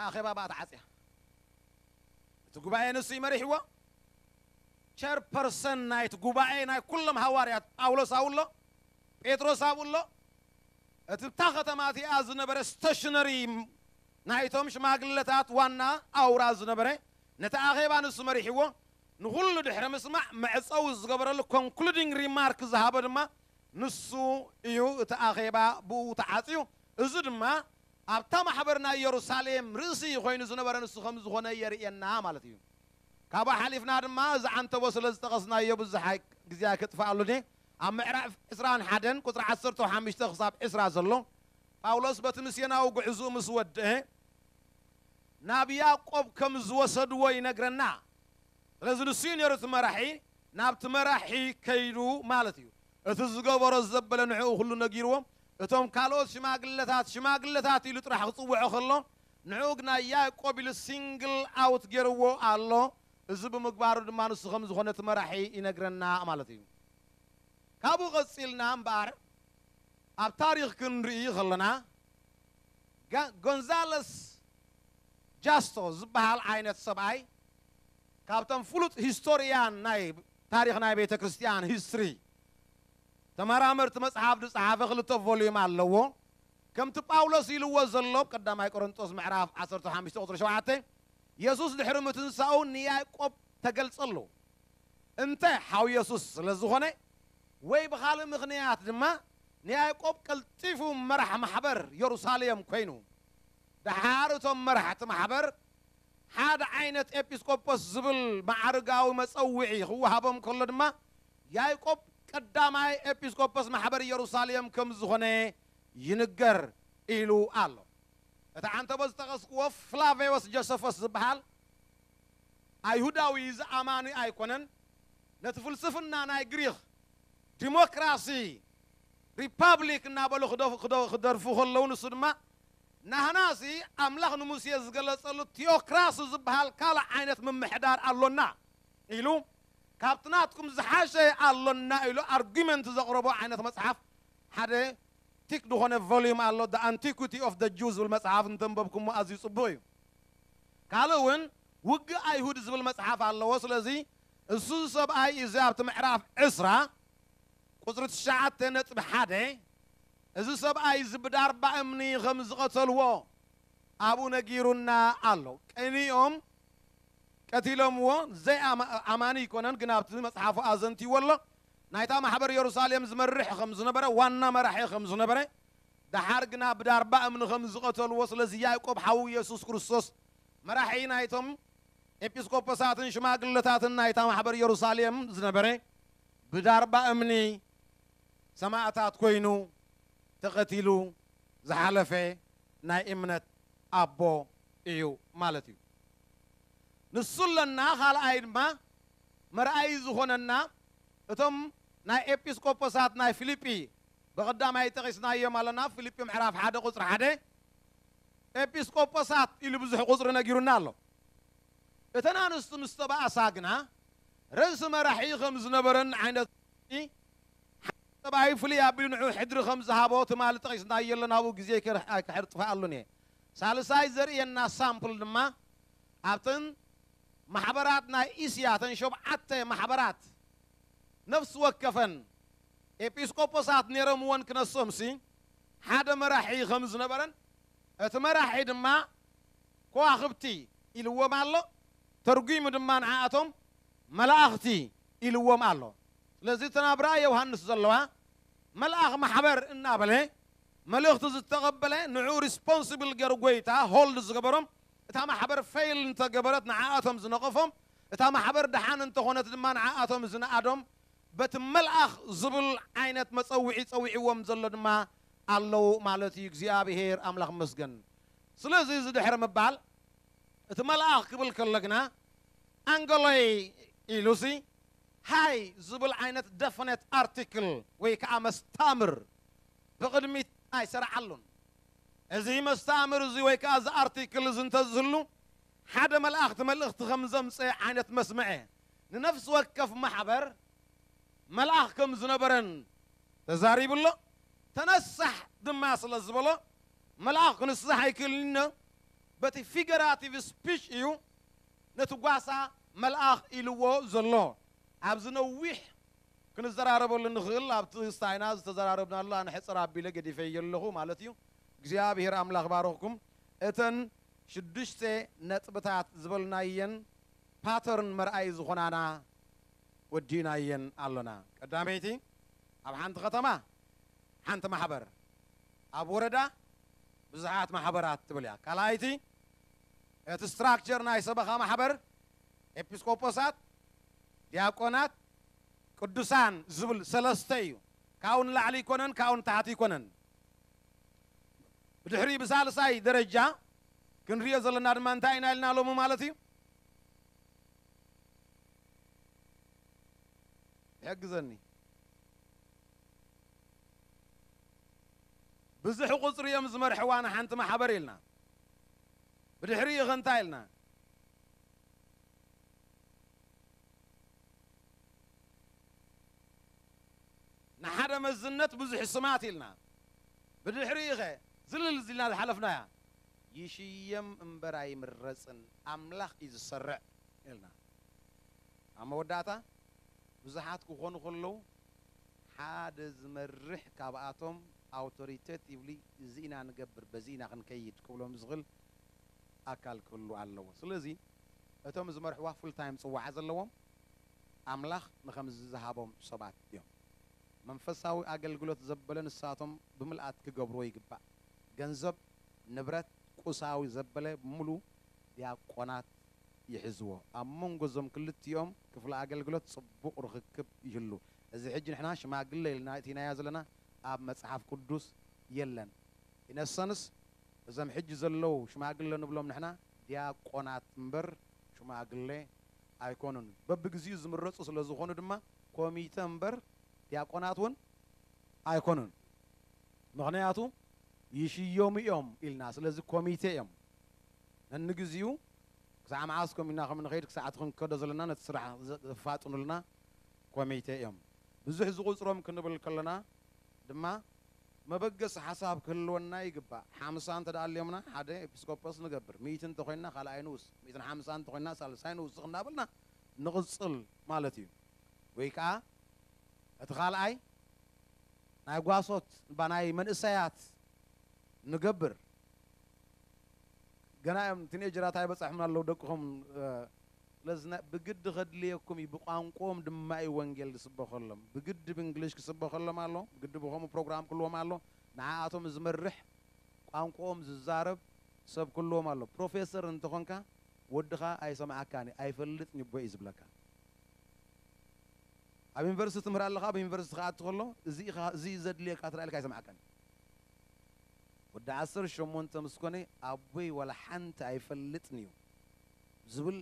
ኣኼባ ብኣ ተዓጽያ። እቲ ጉባኤ ንሱ እዩ መሪሕዎ። ቸርፐርሰን ናይቲ ጉባኤ ናይ ኩሎም ሃዋርያት ጳውሎስ ኣብኡ ኣሎ፣ ጴጥሮስ ኣብኡ ኣሎ። እቲ እታ ከተማ እቲኣ ዝነበረ ስቴሽነሪ ናይቶም ሽማግለታት ዋና ኣውራ ዝነበረ ነቲ ኣኼባ ንሱ መሪሕዎ። ንኹሉ ድሕሪ ምስማዕ መዕጸዊ ዝገበረሉ ኮንክሉዲንግ ሪማርክ ዝሃበ ድማ ንሱ እዩ። እቲ ኣኼባ ብኡ ተዓጽዩ። እዚ ድማ ኣብታ ማሕበር ናይ የሩሳሌም ርእሲ ኮይኑ ዝነበረ ንሱ ከም ዝኾነ የርእየና ማለት እዩ። ካብኡ ሓሊፍና ድማ እዚ ዓንተቦ ስለ ዝጠቐስናዮ ብዙሕ ኣይ- ግዜ ኣይከጥፍኣሉን እየ። ኣብ ምዕራፍ ዕስራን ሓደን ቁጽሪ ዓሰርተ ሓሙሽተ ክሳብ ዕስራ ዘሎ ጳውሎስ በቲ ምስዮናዊ ጉዕዝኡ ምስ ወድአ ናብ ያዕቆብ ከም ዝወሰድዎ ይነግረና። ስለዚ ንሱ እዩ ነይሩ እቲ መራሒ፣ ናብቲ መራሒ ከይዱ ማለት እዩ። እቲ ዝገበሮ ዘበለ ንዕኡ ኩሉ ነጊርዎ። እቶም ካልኦት ሽማግለታት ሽማግለታት ኢሉ ጥራሕ ክጽውዖ ከሎ ንዕኡ ግና ያዕቆብ ኢሉ ሲንግል ኣውት ገይርዎ ኣሎ። እዚ ብምግባሩ ድማ ንሱ ከም ዝኾነ እቲ መራሒ ይነግረና ማለት እዩ። ካብኡ ቀጺልና እምበኣር ኣብ ታሪኽ ክንርኢ ከለና ጋ- ጎንዛለስ ጃስቶ ዝበሃል ዓይነት ሰብኣይ ካብቶም ፍሉጥ ሂስቶሪያን ናይ ታሪኽ ናይ ቤተ ክርስቲያን ሂስትሪ ተመራመርቲ መጽሓፍ ዝጸሓፈ ክልተ ቮልዩም ኣለዎ። ከምቲ ጳውሎስ ኢልዎ ዘሎ ቀዳማይ ቆሮንጦስ ምዕራፍ ዓሰርተ ሓሙሽተ ቁጽሪ ሸውዓተ የሱስ ድሕሪ ምትንሳኡ ንያዕቆብ ተገልጸሉ። እንተ ሓው የሱስ ስለ ዝኾነ ወይ ብኻልእ ምኽንያት ድማ ንያዕቆብ ቀልጢፉ መራሕ ማሕበር የሩሳሌም ኮይኑ። ደሓር እቶም መራሕቲ ማሕበር ሓደ ዓይነት ኤጲስቆጶስ ዝብል መዓርጋዊ መጸውዒ ክወሃቦም ከሎ ድማ ያዕቆብ ቀዳማይ ኤጲስቆጶስ ማሕበር ኢየሩሳሌም ከም ዝኾነ ይንገር ኢሉ ኣሎ። እቲ ዓንተቦ ዝጠቐስክዎ ፍላቬዎስ ጆሰፈስ ዝበሃል ኣይሁዳዊ እዚ ኣማኒ ኣይኮነን። ነቲ ፍልስፍና ናይ ግሪኽ ዲሞክራሲ ሪፓብሊክ እናበሉ ክደርፉ ከለዉ ንሱ ድማ ናህናሲ ኣምላኽ ንሙሴ ዝገለጸሉ ቲኦክራሲ ዝበሃል ካልእ ዓይነት ምምሕዳር ኣሎና ኢሉ ካብቲ ናትኩም ዝሓሸ ኣሎና ኢሉ ኣርጊመንት ዘቕረቦ ዓይነት መጽሓፍ ሓደ ቲክ ዝኾነ ቮሊዩም ኣሎ። The Antiquity of the Jews ዝብል መጽሓፍ እንተንበብኩሞ ኣዝዩ ጽቡቕ እዩ። ካልእ እውን ውግእ ኣይሁድ ዝብል መጽሓፍ ኣለዎ። ስለዚ እሱ ሰብኣይ እዚ ኣብቲ ምዕራፍ ዕስራ ቁጽሪ ትሽዓተ ነጥቢ ሓደ እዚ ሰብኣይ እዚ ብዳርባ እምኒ ከም ዝቐተልዎ ኣብኡ ነጊሩና ኣሎ። ቀኒኦም ቀቲሎምዎ። ዘይ ኣማ- ኣማኒ ኣይኮነን፣ ግን ኣብቲ መጽሓፉ ኣዘንቲዎ ኣሎ። ናይታ ማሕበር የሩሳሌም ዝመርሕ ከም ዝነበረ፣ ዋና መራሒ ከም ዝነበረ፣ ደሓር ግና ብዳርባ እምኒ ከም ዝቐተልዎ፣ ስለዚ ያዕቆብ ሓው የሱስ ክርስቶስ መራሒ ናይቶም ኤጲስቆጶሳትን ሽማግለታትን ናይታ ማሕበር የሩሳሌም ዝነበረ ብዳርባ እምኒ ሰማእታት ኮይኑ ተቐቲሉ ዝሓለፈ ናይ እምነት ኣቦ እዩ ማለት እዩ። ንሱ ኣለና። ካልኣይ ድማ መርኣይ ዝኾነና እቶም ናይ ኤጲስቆጶሳት ናይ ፊልጲ ብቐዳማይ ጠቒስናዮም ኣለና። ፊልጲ ምዕራፍ ሓደ ቁጽሪ ሓደ ኤጲስቆጶሳት ኢሉ ብዙሕ ቁጽሪ ነጊሩና ኣሎ። እተን ኣንስቲ ምስ ተባእሳ ግና ርእሲ መራሒ ከም ዝነበረን ዓይነት ሰብኣይ ፍልይ ኣቢሉ ንዑ ሕድሪ ከም ዝሃቦ ትማሊ ጠቒስናዮ ኣለና። ኣብኡ ግዜ ኣይከሕርጥፍኣሉን እየ። ሳልሳይ ዘርእየና ሳምፕል ድማ ኣብተን ማሕበራት ናይ እስያ፣ እተን ሸውዓተ ማሕበራት ነፍሲ ወከፈን ኤጲስቆጶሳት ነይሮምወን ክነሶምሲ ሓደ መራሒ ከም ዝነበረን እቲ መራሒ ድማ ከዋኽብቲ ኢልዎም ኣሎ። ተርጒሙ ድማ ንዓኣቶም መላእኽቲ ኢልዎም ኣሎ። ስለዚ እተን ኣብ ራእይ ዮሃንስ ዘለዋ መልኣኽ ማሕበር እናበለ መልእኽቲ ዝተቐበለ ንዕኡ ሪስፖንስብል ገይሩ ጎይታ ሆልድ ዝገበሮም እታ ማሕበር ፌይል እንተገበረት ንዓኣቶም ዝነቐፎም እታ ማሕበር ደሓን እንተኾነት ድማ ንዓኣቶም ዝነኣዶም በቲ መልኣኽ ዝብል ዓይነት መጸውዒ ጸዊዕዎም ዘሎ ድማ ኣለዉ ማለት እዩ። እግዚኣብሔር ኣምላኽ መስገን። ስለዚ እዚ ድሕሪ ምባል እቲ መልኣኽ ክብል ከሎ ግና ኣንገሎይ ኢሉሲ ሃይ ዝብል ዓይነት ደፈነት ኣርቲክል ወይ ከዓ መስተምር ብቕድሚት ኣይሰርዓሉን። እዚ መስተምር እዚ ወይ ከዓ እዚ ኣርቲክል እዚ እንተዝህሉ ሓደ መልኣኽቲ መልእኽቲ ከም ዘምፀ ዓይነት መስምዐ ንነፍሲ ወከፍ ማሕበር መልኣኽ ከም ዝነበረን ተዛሪቡ ኣሎ። ተነሳሕ ድማ ስለ ዝበሎ መልኣኽ ክንስሕ ኣይክእልን በቲ ፊገራቲቭ ስፒች እዩ ነቲ ጓሳ መልኣኽ ኢልዎ ዘሎ። ኣብዚ ነዊሕ ክንዘራረበሉ ንኽእል። ኣብቲ ስታይና ዝተዘራረብናሉ ኣነ ሕፅር ኣቢለ ገዲፈዮ ኣለኹ ማለት እዩ። እግዚኣብሔር ኣምላኽ ባረኽኩም። እተን ሽዱሽተ ነጥብታት ዝበልናየን ፓተርን መርኣይ ዝኾናና ወዲእናየን ኣሎና። ቀዳመይቲ፣ ኣብ ሓንቲ ከተማ ሓንቲ ማሕበር፣ ኣብ ወረዳ ብዙሓት ማሕበራት ትብል እያ። ካልኣይቲ፣ እቲ ስትራክቸር ናይ ሰበኻ ማሕበር ኤጲስቆጶሳት፣ ዲያቆናት፣ ቅዱሳን ዝብል ሰለስተ እዩ። ካብኡ ንላዕሊ ኣይኮነን፣ ካብኡ ንታሕቲ ኣይኮነን። ብድሕሪ ብሳልሳይ ደረጃ ክንሪኦ ዘለና ድማ እንታይ ኢና ኢልና ሎሚ ማለት እዩ? ይሕግዘኒ። ብዙሕ ቁፅሪ እዮም ዝመርሕዋ ንሓንቲ ማሕበር ኢልና። ብድሕሪኡ ኸ እንታይ ኢልና? ንሓደ መዝነት ብዙሕ ስማት ኢልና። ብድሕሪኡ ኸ ዝልል ኢልና ዝሓለፍናያ? ይሽየም እምበር ኣይምረፅን፣ ኣምላኽ እዩ ዝሰርዕ ኢልና። ኣብ መወዳእታ ብዙሓት ክኾኑ ከለዉ ሓደ ዝመርሕ ካብኣቶም ኣውቶሪቴቲቭሊ እዚ ኢና ንገብር፣ በዚ ኢና ክንከይድ ክብሎም ዝኽእል ኣካል ክህሉ ኣለዎ። ስለዚ እቶም ዝመርሕዋ ፉል ታይም ፅዋዓ ዘለዎም ኣምላኽ ንኸምዚ ዝሃቦም ሰባት እዮም። መንፈሳዊ ኣገልግሎት ዘበለ ንሳቶም ብምልኣት ክገብርዎ ይግባእ። ገንዘብ፣ ንብረት፣ ቁሳዊ ዘበለ ብምሉ ዲያቆናት ይሕዝዎ። ኣብ መንጎ እዞም ክልቲኦም ክፍለ ኣገልግሎት ጽቡቕ ርኽክብ ይህሉ። እዚ ሕጂ ንሕና ሽማግለ ኢልና እቲናዮ ዘለና ኣብ መጽሓፍ ቅዱስ የለን። ኢነሰንስ እዞም ሕጂ ዘለዉ ሽማግለ ንብሎም ንሕና ዲያቆናት እምበር ሽማግለ ኣይኮኑን። በብግዚኡ ዝምረጹ ስለ ዝኾኑ ድማ ኮሚተ እምበር ዲያቆናት እውን ኣይኮኑን። ምኽንያቱ ይሽየሙ እዮም ኢልና። ስለዚ ኮሚቴ እዮም። ነንግዚኡ ክሳዕ መዓስ ከም ኢና ከም ንኸይድ ክሳዕ እቲ ክንከዶ ዘለና ነቲ ስራሕ ዘ-፣ ዘፋጥኑልና ኮሚቴ እዮም። ብዙሕ ዝቑጽሮም ክንብል ከለና ድማ መበገሲ ሓሳብ ክህልወና ይግባእ። ሓምሳ እንተ ደኣ ኣልዮምና ሓደ ኤጲስቆጶስ ንገብር፣ ሚእቲ እንተ ኾይንና ካልኣይ ንኡስ፣ ሚእትን ሓምሳን እንተ ኾይንና ሳልሳይ ንኡስ እናበልና ንቕጽል ማለት እዩ። ወይ ከኣ እቲ ካልኣይ ናይ ጓሶት እባ ናይ መንእሰያት ንገብር። ገና እዮም ቲኔጀራት ኣይበጻሕምን ኣለዉ ደቅኹም። እ፣ ስለዚ ናይ ብግዲ ከድልየኩም እዩ። ብቋንቋኦም ድማ እዩ ወንጌል ዝስበኸሎም። ብግዲ ብእንግሊሽ ክስበኸሎም ኣሎ። ብግዲ ብኸምኡ ፕሮግራም ክህልዎም ኣሎ። ንዓኣቶም ዝመርሕ ቋንቋኦም ዝዛረብ ሰብ ክህልዎም ኣሎ። ፕሮፌሰር እንተኾንካ ወድኻ ኣይሰምዓካን እዩ፣ ኣይፈልጥን እዩ እቦ እዩ ዝብለካ። ኣብ ዩኒቨርሲቲ ትምህር ኣለኻ፣ ኣብ ዩኒቨርሲቲ ክኣቱ ከሎ እዚ ኢኻ፣ እዚ እዩ ዘድልየካ ተላኢልካ ኣይሰምዓካን እዩ። ወዲ ዓሰርተ ሸሞንተ ምስ ኮነ ኣቦይ ዋላ ሓንቲ ኣይፈልጥን እዩ ዝብል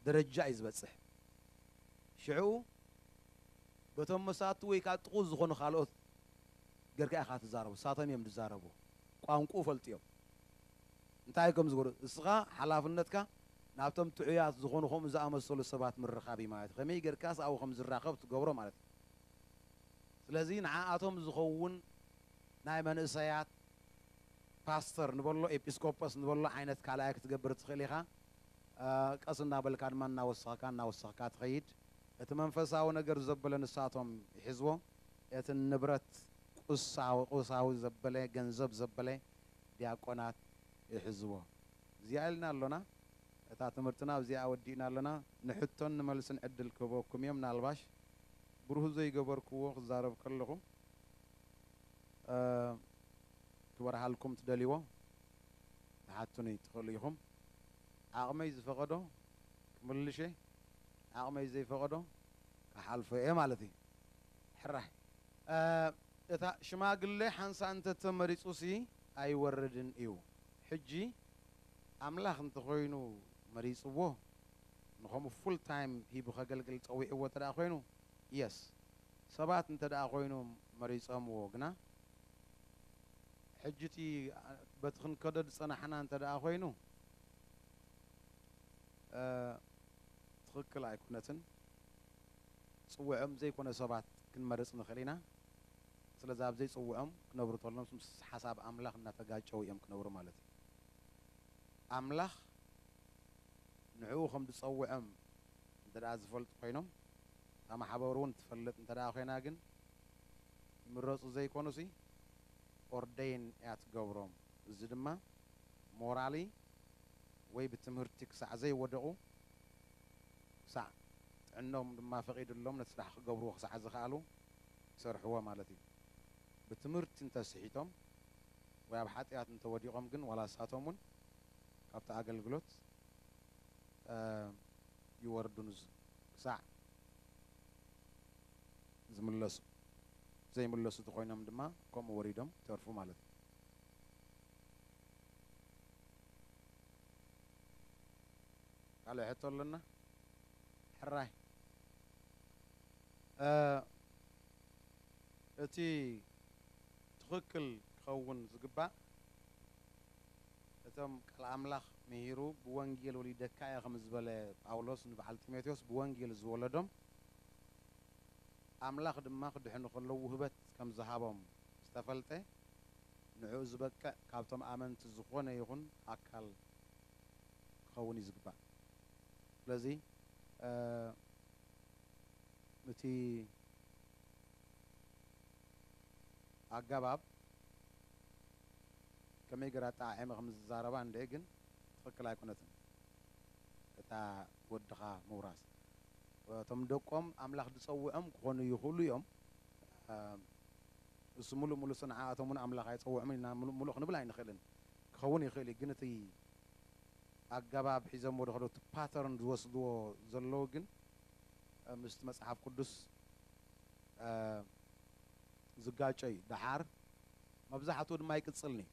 ደረጃ እዩ ዝበጽሕ። ሽዑ በቶም መሳቱ ወይ ከዓ ጥቑ ዝኾኑ ካልኦት ጌርካ ኢኻ ትዛረቡ፣ ንሳቶም እዮም ዝዛረቡ፣ ቋንቋኡ ፈልጡ እዮም። እንታይ ከም ዝገብሩ፣ እስኻ ሓላፍነትካ ናብቶም ጥዑያት ዝኾኑ ከምኡ ዝኣመሰሉ ሰባት ምርኻብ እዩ ማለት እዩ። ከመይ ጌርካስ ኣብኡ ከም ዝራኸብ ትገብሮ ማለት እዩ። ስለዚ ንዓኣቶም ዝኸውን ናይ መንእሰያት ፓስተር ንበሎ፣ ኤጲስቆጶስ ንበሎ ዓይነት ካልኣይ ክትገብር ትኽእል ኢኻ። እ፣ ቀስ እናበልካ ድማ እናወሰኽካ፣ እናወሰኽካ ትኸይድ። እቲ መንፈሳዊ ነገር ዘበለ ንሳቶም ይሕዝዎ። እቲ ንብረት ቁሳዊ፣ ቁሳዊ ዘበለ፣ ገንዘብ ዘበለ ዲያቆናት ይሕዝዎ። እዚኣ ኢልና ኣሎና። እታ ትምህርትና ኣብዚኣ ወዲእና ኣለና። ንሕቶን ንመልስን ዕድል ክህበኩም እየ። ምናልባሽ ብሩህ ዘይገበርክዎ ክዛረብ ከለኹ፣ እ፣ ክበርሃልኩም ትደልይዎ ትሓቱኒ ትኽእሉ ኢኹም። ዓቕመይ ዝፈቐዶ ክምልሽ እየ፣ ዓቕመይ ዘይፈቐዶ ክሓልፎ እየ ማለት እዩ። ሕራይ። እ፣ እታ ሽማግለ ሓንሳእ እንተተመሪጹሲ ኣይወርድን እዩ። ሕጂ ኣምላኽ እንተኾይኑ መሪጽዎ፣ ንኸምኡ ፉል ታይም ሂቡ ከገልግል ጸዊዕዎ እንተ ደኣ ኮይኑ፣ የስ። ሰባት እንተ ደኣ ኮይኑ መሪጾምዎ ግና፣ ሕጂ እቲ በቲ ክንከዶ ዝጸናሕና እንተ ደኣ ኮይኑ፣ እ፣ ትኽክል ኣይኮነትን። ጽውዖም ዘይኮነ ሰባት ክንመርጽ ንኽእል ኢና። ስለዚ ኣብ ዘይጽውዖም ክነብሩ ተሎም ምስ ሓሳብ ኣምላኽ እናተጋጨው እዮም ክነብሩ ማለት እዩ። ኣምላኽ ንዕኡ ከም ዝጸውዖም እንተ ደኣ ዝፈልጡ ኮይኖም፣ እታ ማሕበር እውን ትፈልጥ እንተ ደኣ ኮይና ግን፣ ይምረጹ ዘይኮኑሲ ኦርደይን እያ ትገብሮም። እዚ ድማ ሞራሊ ወይ ብትምህርቲ ክሳዕ ዘይወደቑ፣ ክሳዕ ጥዕኖም ድማ ፈቒድሎም ነቲ ስራሕ ክገብርዎ ክሳዕ ዝኸኣሉ ይሰርሕዎ ማለት እዩ። ብትምህርቲ እንተስሒቶም ወይ ኣብ ሓጢኣት እንተወዲቖም ግን ዋላ ንሳቶም እውን ካብቲ ኣገልግሎት፣ እ፣ ይወርዱን ዝ-፣ ክሳዕ ዝምለሱ። ዘይምለሱ እንተኾይኖም ድማ ከምኡ ወሪዶም ይተርፉ ማለት እዩ። ካልእ ሕቶ ኣለና? ሕራይ። እ፣ እቲ ትኽክል ክኸውን ዝግባእ፣ እቶም ቃል ኣምላኽ ምሂሩ ብወንጌል ወሊደካ እየ ከም ዝበለ ጳውሎስ ንበዓል ጢሞቴዎስ ብወንጌል ዝወለዶም፣ ኣምላኽ ድማ ክድሕኑ ከለዉ ውህበት ከም ዝሃቦም ዝተፈልጠ፣ ንዕኡ ዝበቅዕ ካብቶም ኣመንቲ ዝኾነ ይኹን ኣካል ክኸውን እዩ ዝግባእ። ስለዚ፣ እ፣ እቲ ኣገባብ ከመይ ገይረ ኣጠዓዒመ ከም ዝዛረባ እንድዒ ግን ትኽክል ኣይኮነትን። እታ ወድኻ ምውራስ፣ እቶም ደቆም ኣምላኽ ዝጸውዖም ክኾኑ ይኽእሉ እዮም። እ፣ እሱ ሙሉእ ሙሉእ ንዓኣቶም እውን ኣምላኽ ኣይጸውዖምን ኢና ሙሉእ ሙሉእ ክንብል ኣይንኽእልን። ክኸውን ይኽእል እዩ፣ ግን እቲ ኣገባብ ሒዞምዎ ዝኸዱ፣ እቲ ፓተርን ዝወስድዎ ዘለዉ ግን፣ እ፣ ምስቲ መጽሓፍ ቅዱስ፣ እ፣ ዝጋጮ እዩ። ደሓር መብዛሕትኡ ድማ ኣይቅጽልን እዩ።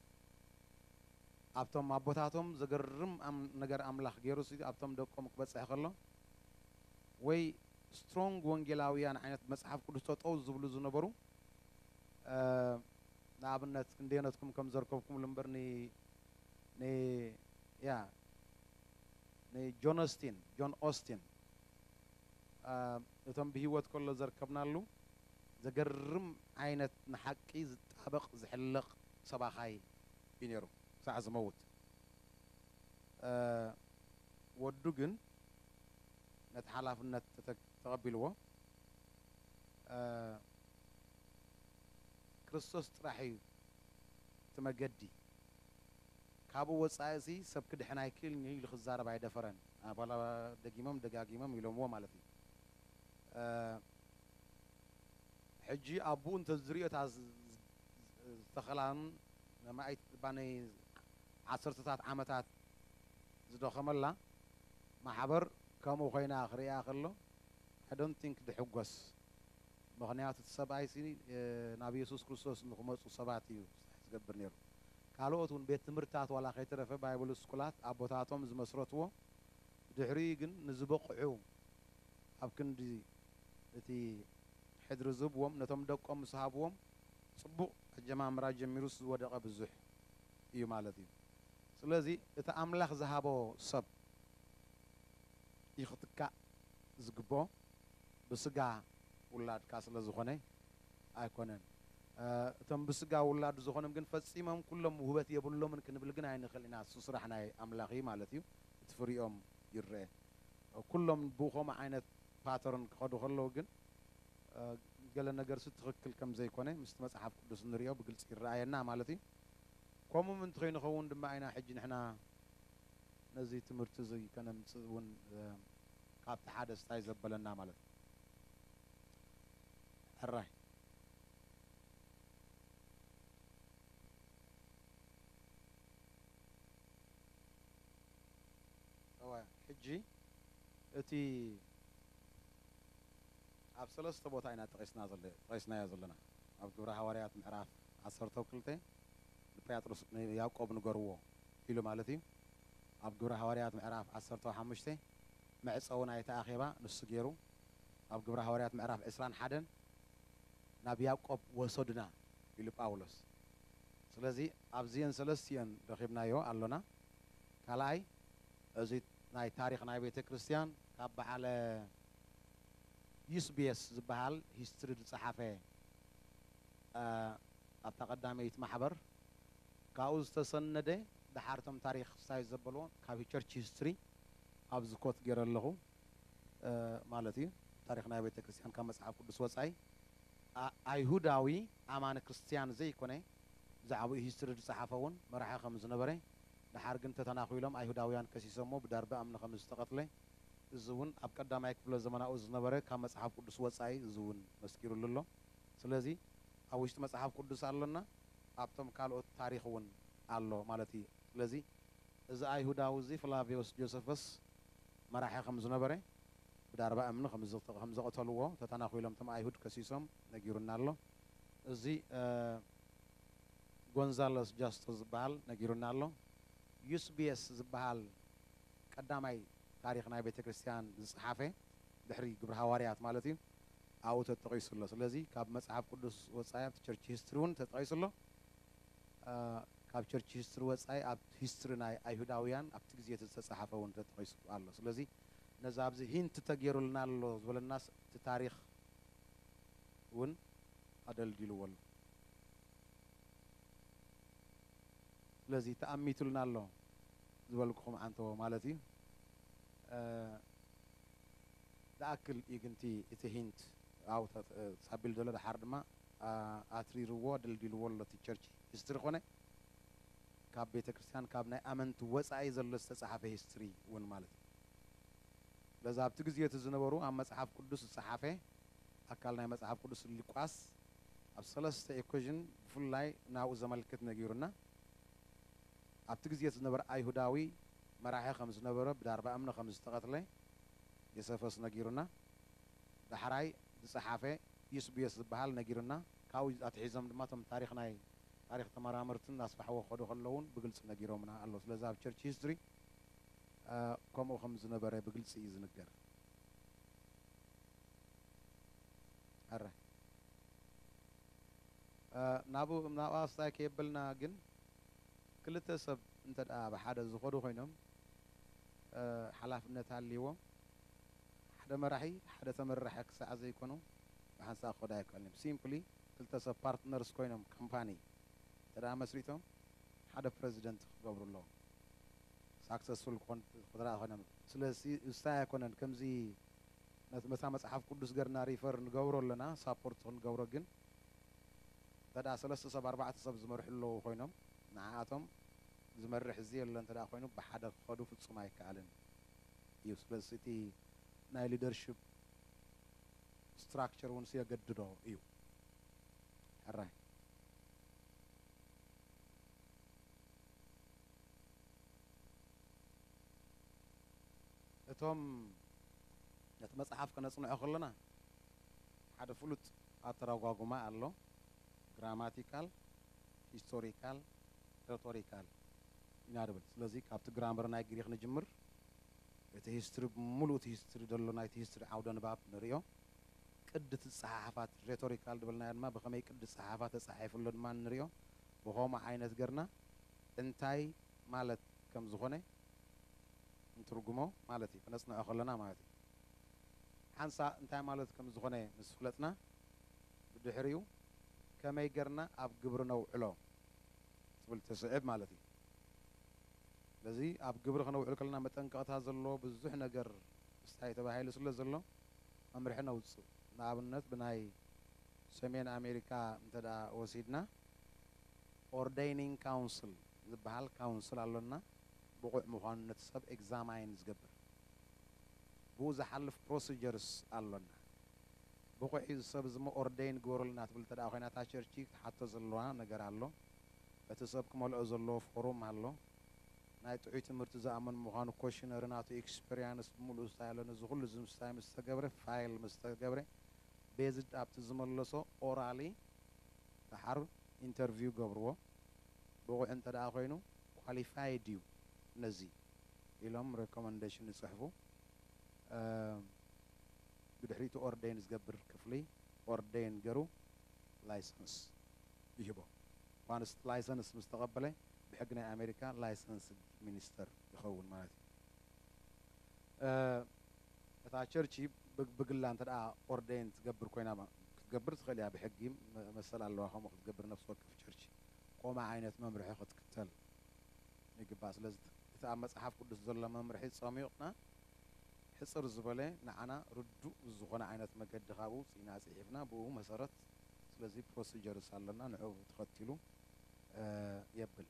ኣብቶም ኣቦታቶም ዘገርም ኣም-፣ ነገር ኣምላኽ ገይሩ ሲ ኣብቶም ደቆም ክበጽሕ ከሎ፣ ወይ ስትሮንግ ወንጌላውያን ዓይነት መጽሓፍ ቅዱስ ጠጠው ዝብሉ ዝነበሩ፣ እ፣ ንኣብነት ክንደየነትኩም ከም ዘርከብኩምሉ እምበር ን-፣ ን-፣ ያ፣ ንጆን ኦስቲን፣ ጆን ኦስቲን፣ እ፣ እቶም ብህይወት ከሎ ዘርከብናሉ ዘገርም ዓይነት ንሓቂ ዝጣበቕ ዝሕለቕ ሰባኻይ እዩ ነይሩ ክሳዕ ዝመውት። እ፣ ወዱ ግን ነቲ ሓላፍነት ተተ-፣ ተቐቢልዎ፣ እ፣ ክርስቶስ ጥራሕ እዩ እቲ መገዲ፣ ካብኡ ወጻኢሲ ሰብ ክድሕን ኣይክእልን እዩ ኢሉ ክዛረብ ኣይደፈረን። እ፣ ዋላ ደጊሞም ደጋጊሞም ኢሎምዎ ማለት እዩ። እ፣ ሕጂ ኣቦኡ እንተ ዝሪኦ እታ ዝ-፣ ዝ-፣ ዝተኸላን ንማኢት ባነይ ዓሰርተታት ዓመታት ዝደኸመላ ማሕበር ከምኡ ኮይና ክርእያ ከሎ፣ I don't think ድሕጎስ። ምኽንያቱ እቲ ሰብኣይሲ፣ እ፣ ናብ የሱስ ክርስቶስ ንኽመጹ ሰባት እዩ ዝገብር ነይሩ። ካልኦት እውን ቤት ትምህርትታት ዋላ ከይተረፈ ባይብል ስኩላት ኣቦታቶም ዝመስረትዎ፣ ብድሕሪኡ ግን ንዝበቕዑ ኣብ ክንዲ እቲ ሕድሪ ዝህብዎም፣ ነቶም ደቆም ምስ ሃብዎም፣ ጽቡቕ ኣጀማምራ ጀሚሩስ ዝወደቐ ብዙሕ እዩ ማለት እዩ። ስለዚ እቲ ኣምላኽ ዝሃቦ ሰብ እዩ ክትካእ ዝግብኦ፣ ብስጋ ውላድካ ስለ ዝኾነ ኣይኮነን። እ፣ እቶም ብስጋ ውላዱ ዝኾኖም ግን ፈጺሞም ኩሎም ውህበት የብሎምን ክንብል ግን ኣይንኽእል ኢና። እሱ ስራሕ ናይ ኣምላኽ እዩ ማለት እዩ። እቲ ፍሪኦም ይረአ። ኩሎም ብኸምኡ ዓይነት ፓተርን ክኸዱ ከለዉ ግን፣ እ፣ ገለ ነገርሲ ትኽክል ከም ዘይኮነ ምስቲ መጽሓፍ ቅዱስ ንሪኦ ብግልጺ ይረኣየና ማለት እዩ። ከምኡ ምእንቲ ከይንኸውን ድማ ኢና ሕጂ ንሕና ነዚ ትምህርቲ እዚ ከነምጽእ እውን፣ እ፣ ካብቲ ሓደ ስታይ ዘበለና ማለት እዩ። ሕራይ። እወ፣ ሕጂ እቲ ኣብ ሰለስተ ቦታ ኢና ጠቒስና ዘለ-፣ ጠቒስናዮ ዘለና። ኣብ ግብረ ሃዋርያት ምዕራፍ ዓሰርተ ክልተ ንጴጥሮስ፣ ንያዕቆብ ንገርዎ ኢሉ ማለት እዩ። ኣብ ግብረ ሃዋርያት ምዕራፍ ዓሰርተ ሓሙሽተ መዕጸዊ ናይቲ ኣኼባ ንሱ ገይሩ። ኣብ ግብረ ሃዋርያት ምዕራፍ ዕስራን ሓደን ናብ ያዕቆብ ወሰዱና ኢሉ ጳውሎስ። ስለዚ ኣብዚአን ሰለስቲአን ረኺብናዮ ኣሎና። ካልኣይ፣ እዚ ናይ ታሪኽ ናይ ቤተ ክርስቲያን ካብ በዓለ ዩስቢየስ ዝበሃል ሂስትሪ ዝጸሓፈ፣ እ፣ ኣብታ ቀዳመይቲ ማሕበር ካብኡ ዝተሰነደ ደሓር እቶም ታሪኽ ሳይ ዘበልዎ ካብ ቸርች ሂስትሪ ኣብዚ ኮት ገይረ ኣለኹ ማለት እዩ። ታሪኽ ናይ ቤተ ክርስቲያን ካብ መጽሓፍ ቅዱስ ወጻኢ ኣይሁዳዊ ኣማኒ ክርስቲያን ዘይኮነ ብዛዕባኡ ሂስትሪ ዝጸሓፈ እውን መራሒ ከም ዝነበረ፣ ደሓር ግን ተተናኺሎም ኣይሁዳውያን ከሲሶሞ ብዳርባ እምኒ ከም ዝተቐትለ፣ እዚ እውን ኣብ ቀዳማይ ክፍለ ዘመናኡ ዝነበረ ካብ መጽሓፍ ቅዱስ ወጻኢ እዚ እውን መስኪሩሉ ኣሎ። ስለዚ ኣብ ውሽጢ መጽሓፍ ቅዱስ ኣሎና፣ ኣብቶም ካልኦት ታሪኽ እውን ኣሎ ማለት እዩ። ስለዚ እዚ ኣይሁዳዊ እዚ ፍላቪዮስ ጆሰፈስ መራሒ ከም ዝነበረ፣ ብዳርባ እምኒ ከም ዘቕተልዎ፣ ተተናኺሎም እቶም ኣይሁድ ከሲሶም ነጊሩና ኣሎ። እዚ ጎንዛለስ ጃስቶ ዝበሃል ነጊሩና ኣሎ። ዩስቢየስ ዝበሃል ቀዳማይ ታሪኽ ናይ ቤተ ክርስቲያን ዝጸሓፈ፣ ድሕሪ ግብሪ ሃዋርያት ማለት እዩ፣ ኣብኡ ተጠቒሱ ኣሎ። ስለዚ ካብ መጽሓፍ ቅዱስ ወጻኢ ኣብቲ ቸርች ሂስትሪ እውን ተጠቒሱ ኣሎ። ካብ ቸርች ሂስትሪ ወጻኢ ኣብ ሂስትሪ ናይ ኣይሁዳውያን ኣብቲ ግዜ እቲ ዝተጻሓፈ እውን ተጠቒሱ ኣሎ። ስለዚ ነዚ ኣብዚ ሂንት ተገይሩልና ኣሎ ዝበለናስ እቲ ታሪኽ እውን ኣደልዲልዎ ኣሎ። ስለዚ ተኣሚቱልና ኣሎ ዝበልኩኹም ዓንተቦ ማለት እዩ። ዝኣክል እዩ ግን እቲ ሂንት ኣብኡ ተሳቢሉ ዘሎ። ደሓር ድማ ኣትሪርዎ ኣደልዲልዎ ኣሎ እቲ ቸርች ሂስትሪ ኮነ ካብ ቤተ ክርስቲያን ካብ ናይ ኣመንቲ ወጻኢ ዘሎ ዝተጻሓፈ ሂስትሪ እውን ማለት እዩ። ስለዚ ኣብቲ ግዜ እቲ ዝነበሩ ኣብ መጽሓፍ ቅዱስ ዝጸሓፈ ኣካል ናይ መጽሓፍ ቅዱስ ሉቃስ ኣብ ሰለስተ ኦኬዥን ብፍላይ ናብኡ ዘመልክት ነጊሩና። ኣብቲ ግዜ እቲ ዝነበረ ኣይሁዳዊ መራሒ ከም ዝነበረ ብዳርባ እምኒ ከም ዝተቐትለ ዮሰፈስ ነጊሩና። ዳሕራይ ዝጸሓፈ ዩስቢዮስ ዝበሃል ነጊሩና። ካብኡ ኣትሒዞም ድማ እቶም ታሪኽ ናይ ታሪኽ ተመራመርትን እናስፋሕዎ ክኸዱ ከለውን ብግልፂ ነጊሮምና ኣሎ። ስለዚ ኣብ ቸርች ሂስትሪ ከምኡ ከም ዝነበረ ብግልፂ እዩ ዝንገር። ኣረ ናብኡ ናብኣ ስታይ ከየበልና ግን ክልተ ሰብ እንተ ደኣ ብሓደ ዝኸዱ ኮይኖም ሓላፍነት ሃልይዎም ሓደ መራሒ ሓደ ተመራሒ ክሳዕ ዘይኮኑ ብሓንሳእ ክኸዱ ኣይከኣልን እዮም። ሲምፕሊ ክልተ ሰብ ፓርትነርስ ኮይኖም ካምፓኒ እንተ ደኣ መስሪቶም ሓደ ፕረዚደንት ክገብሩ ኣለዎም። ሳክሰስፉል ክኾን ክድረኣ ኮይኖም ስለዚ እሳ ኣይኮነን ከምዚ ነቲ መታ መጽሓፍ ቅዱስ ገርና ሪፈር ንገብሮ ኣለና ሳፖርት ክንገብሮ ግን እንተ ደኣ ሰለስተ ሰብ ኣርባዕተ ሰብ ዝመርሑ ኣለዉ ኮይኖም ንዓኣቶም ዝመርሕ እዚ የለ እንተ ደኣ ኮይኑ ብሓደ ክኸዱ ፍጹም ኣይከኣልን እዩ። ስለዚ እቲ ናይ ሊደርሽፕ ስትራክቸር እውን የገድዶ እዩ። ሕራይ እቶም ነቲ መጽሓፍ ከነጽንዖ ከለና ሓደ ፍሉጥ ኣተረጓጉማ ኣሎ። ግራማቲካል፣ ሂስቶሪካል፣ ሬቶሪካል ኢና ንብል። ስለዚ ካብቲ ግራመር ናይ ግሪክ ንጅምር። እቲ ሂስትሪ ብምሉእ እቲ ሂስትሪ ዘሎ ናይቲ ሂስትሪ ዓውደ ንባብ ንርእዮ። ቅዲ እቲ ጸሓሕፋት ሬቶሪካል ዝበልናዮ ድማ ብኸመይ ቅዲ ጸሓሕፋት ተጻሒፉ ኣሎ ድማ ንርእዮ። ብኸምኡ ዓይነት ገርና እንታይ ማለት ከም ዝኾነ እንትርጉሞ ማለት እዩ፣ ከነጽንዖ ከለና ማለት እዩ። ሓንሳእ እንታይ ማለት ከም ዝኾነ ምስ ፍለጥና ብድሕሪኡ ከመይ ገርና ኣብ ግብሪ ነውዕሎ ትብል ትስዕብ ማለት እዩ። ስለዚ ኣብ ግብሪ ከነውዕል ከለና መጠንቀቕታ ዘለዎ ብዙሕ ነገር ምስታይ ተባሂሉ ስለ ዘሎ መምርሒ ነውፅእ። ንኣብነት ብናይ ሰሜን ኣሜሪካ እንተ ደኣ ወሲድና ኦርደይኒንግ ካውንስል ዝበሃል ካውንስል ኣሎና። ብቑዕ ምዃኑ ነቲ ሰብ ኤግዛማይን ዝገብር ብኡ ዝሓልፍ ፕሮሲጀርስ ኣሎና። ብቑዕ እዩ እዚ ሰብ እዚ ሞ ኦርደይን ግበሩልና ትብል እንተ ደኣ ኮይና እታ ቸርቺ ክትሓቶ ዘለዋ ነገር ኣሎ። እቲ ሰብ ክመልኦ ዘለዎ ፎርም ኣሎ። ናይ ጥዑይ ትምህርቲ ዝኣምን ምዃኑ ኮሽነሪ ናቱ ኤክስፐሪያንስ ብምሉኡ ስታይ ኣሎ። ነዚ ኩሉ እዚ ምስታይ ምስ ተገብረ ፋይል ምስ ተገብረ ቤዝድ ኣብቲ ዝመለሶ ኦራሊ ደሓር ኢንተርቪው ገብርዎ። ብቑዕ እንተ ደኣ ኮይኑ ኳሊፋይድ እዩ ነዚ ኢሎም ሬኮመንዴሽን ይፅሕፉ። ብድሕሪቱ ኦርዴን ዝገብር ክፍሊ ኦርዴን ገሩ ላይሰንስ ይህቦ። ዋንስ ላይሰንስ ምስ ተቐበለ ብሕጊ ናይ ኣሜሪካ ላይሰንስ ሚኒስተር ይኸውን ማለት እዩ። እታ ቸርች ብግላ እንተ ደኣ ኦርዴን ትገብር ኮይና ክትገብር ትኽእል እያ። ብሕጊ መሰል ኣለዋ ከምኡ ክትገብር ነፍሲ ወከፍ ቸርች ከምኡ ዓይነት መምርሒ ክትክተል። ይግባእ። ስለዚ እቲ ኣብ መጽሓፍ ቅዱስ ዘሎ መምርሒ ጸሚቕና ሕጽር ዝበለ ንዓና ርዱእ ዝኾነ ዓይነት መገዲ ካብኡ ውጽኢና ጽሒፍና ብኡ መሰረት ስለዚ ፕሮሲጀርስ ኣለና ንዕኡ ተኸቲሉ የብል።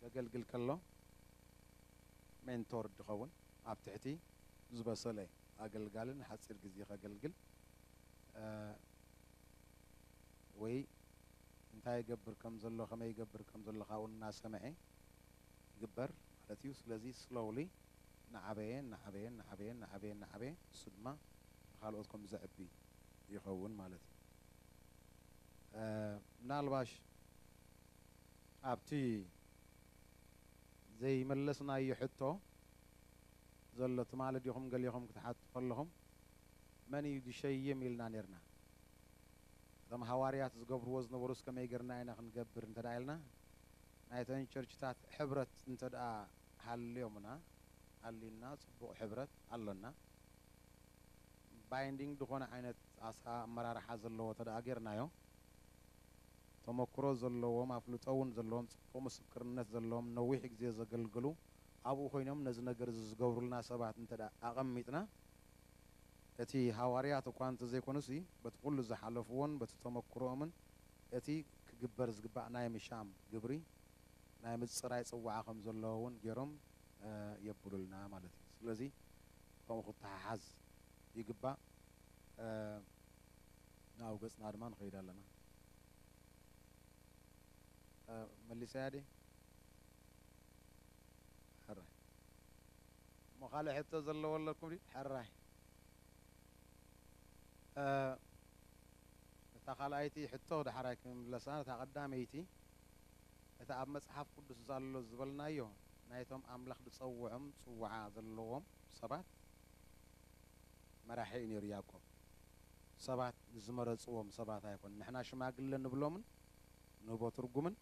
ከገልግል ከሎ ሜንቶር ድኸውን ኣብ ትሕቲ ዝበሰለ ኣገልጋሊ ንሓጺር ግዜ ከገልግል ወይ እንታይ ይገብር ከም ዘሎ ከመይ ይገብር ከም ዘሎ ካብኡ እናሰምዐ ይግበር ማለት እዩ። ስለዚ ስሎውሊ እናዓበየ እናዓበየ እናዓበየ እናዓበየ እናዓበየ ንሱ ድማ ንካልኦት ከም ዘዕቢ ይኸውን ማለት እዩ። ምናልባሽ ኣብቲ ዘይመለስናዮ ሕቶ ዘሎ ትማሊ ዲኹም ገሊኹም ክትሓቱ ከለኹም መን እዩ ዝሸይም ኢልና ነርና። እቶም ሃዋርያት ዝገብርዎ ዝነበሩስ ከመይ ገርና ኢና ክንገብር እንተ ኢልና ናይተን ቸርችታት ሕብረት እንተ ሃልዮምና ሃልና ጽቡቕ ሕብረት ኣሎና። ባይንዲንግ ዝኾነ ዓይነት ኣሳ ኣመራርሓ ዘለዎ ተደኣ ጌርናዮ ተመክሮ ዘለዎም ኣፍልጦ እውን ዘለዎም ጽቡቕ ምስክርነት ዘለዎም ነዊሕ ግዜ ዘገልግሉ ኣብኡ ኮይኖም ነዚ ነገር እዚ ዝገብሩልና ሰባት እንተ ኣቐሚጥና እቲ ሃዋርያት እኳ እንተዘይኮኑሲ በቲ ኩሉ ዝሓለፍዎን በቲ ተመክሮኦምን እቲ ክግበር ዝግባእ ናይ ምሻም ግብሪ ናይ ምጽራይ ጽዋዓ ከም ዘለዎ እውን ገይሮም የብሉልና ማለት እዩ። ስለዚ ከምኡ ክተሓሓዝ ይግባእ። ናብ ገጽና ድማ ንኸይድ ኣለና። መሊሰያ ደ ሕራይ እሞ ካልእ ሕቶ ዘለዎ ኣለኩም ዲ? ሕራይ እታ ካልኣይቲ ሕቶ ዳሕራይ ክምለሳ እታ ቀዳመይቲ እታ ኣብ መጽሓፍ ቅዱስ ዘሎ ዝበልናዮ ናይቶም ኣምላኽ ዝጸውዖም ጽዋዓ ዘለዎም ሰባት መራሒ እዩ ነይሩ ያዕቆብ። ሰባት ንዝመረጽዎም ሰባት ኣይኮን። ንሕና ሽማግለ ንብሎምን ንህቦ ትርጉምን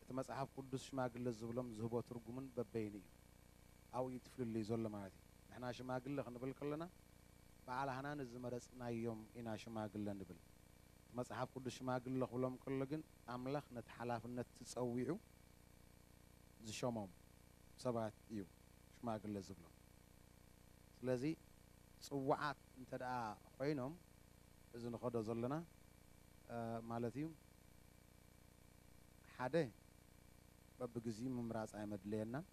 እቲ መጽሓፍ ቅዱስ ሽማግለ ዝብሎም ዝህቦ ትርጉምን በበይኑ እዩ። ኣብኡ እዩ እቲ ፍልልይ ዘሎ ማለት እዩ። ንሕና ሽማግለ ክንብል ከለና በዓል ሃና ንዝመረጽናዮም ኢና ሽማግለ ንብል። እቲ መጽሓፍ ቅዱስ ሽማግለ ክብሎም ከሎ ግን ኣምላኽ ነቲ ሓላፍነት ትጸዊዑ ዝሸሞም ሰባት እዩ ሽማግለ ዝብሎም። ስለዚ ጽዋዓት እንተ ደኣ ኮይኖም እዚ ንኸዶ ዘለና ማለት እዩ ሓደ በብግዚኡ ምምራጽ ኣይመድለየናን።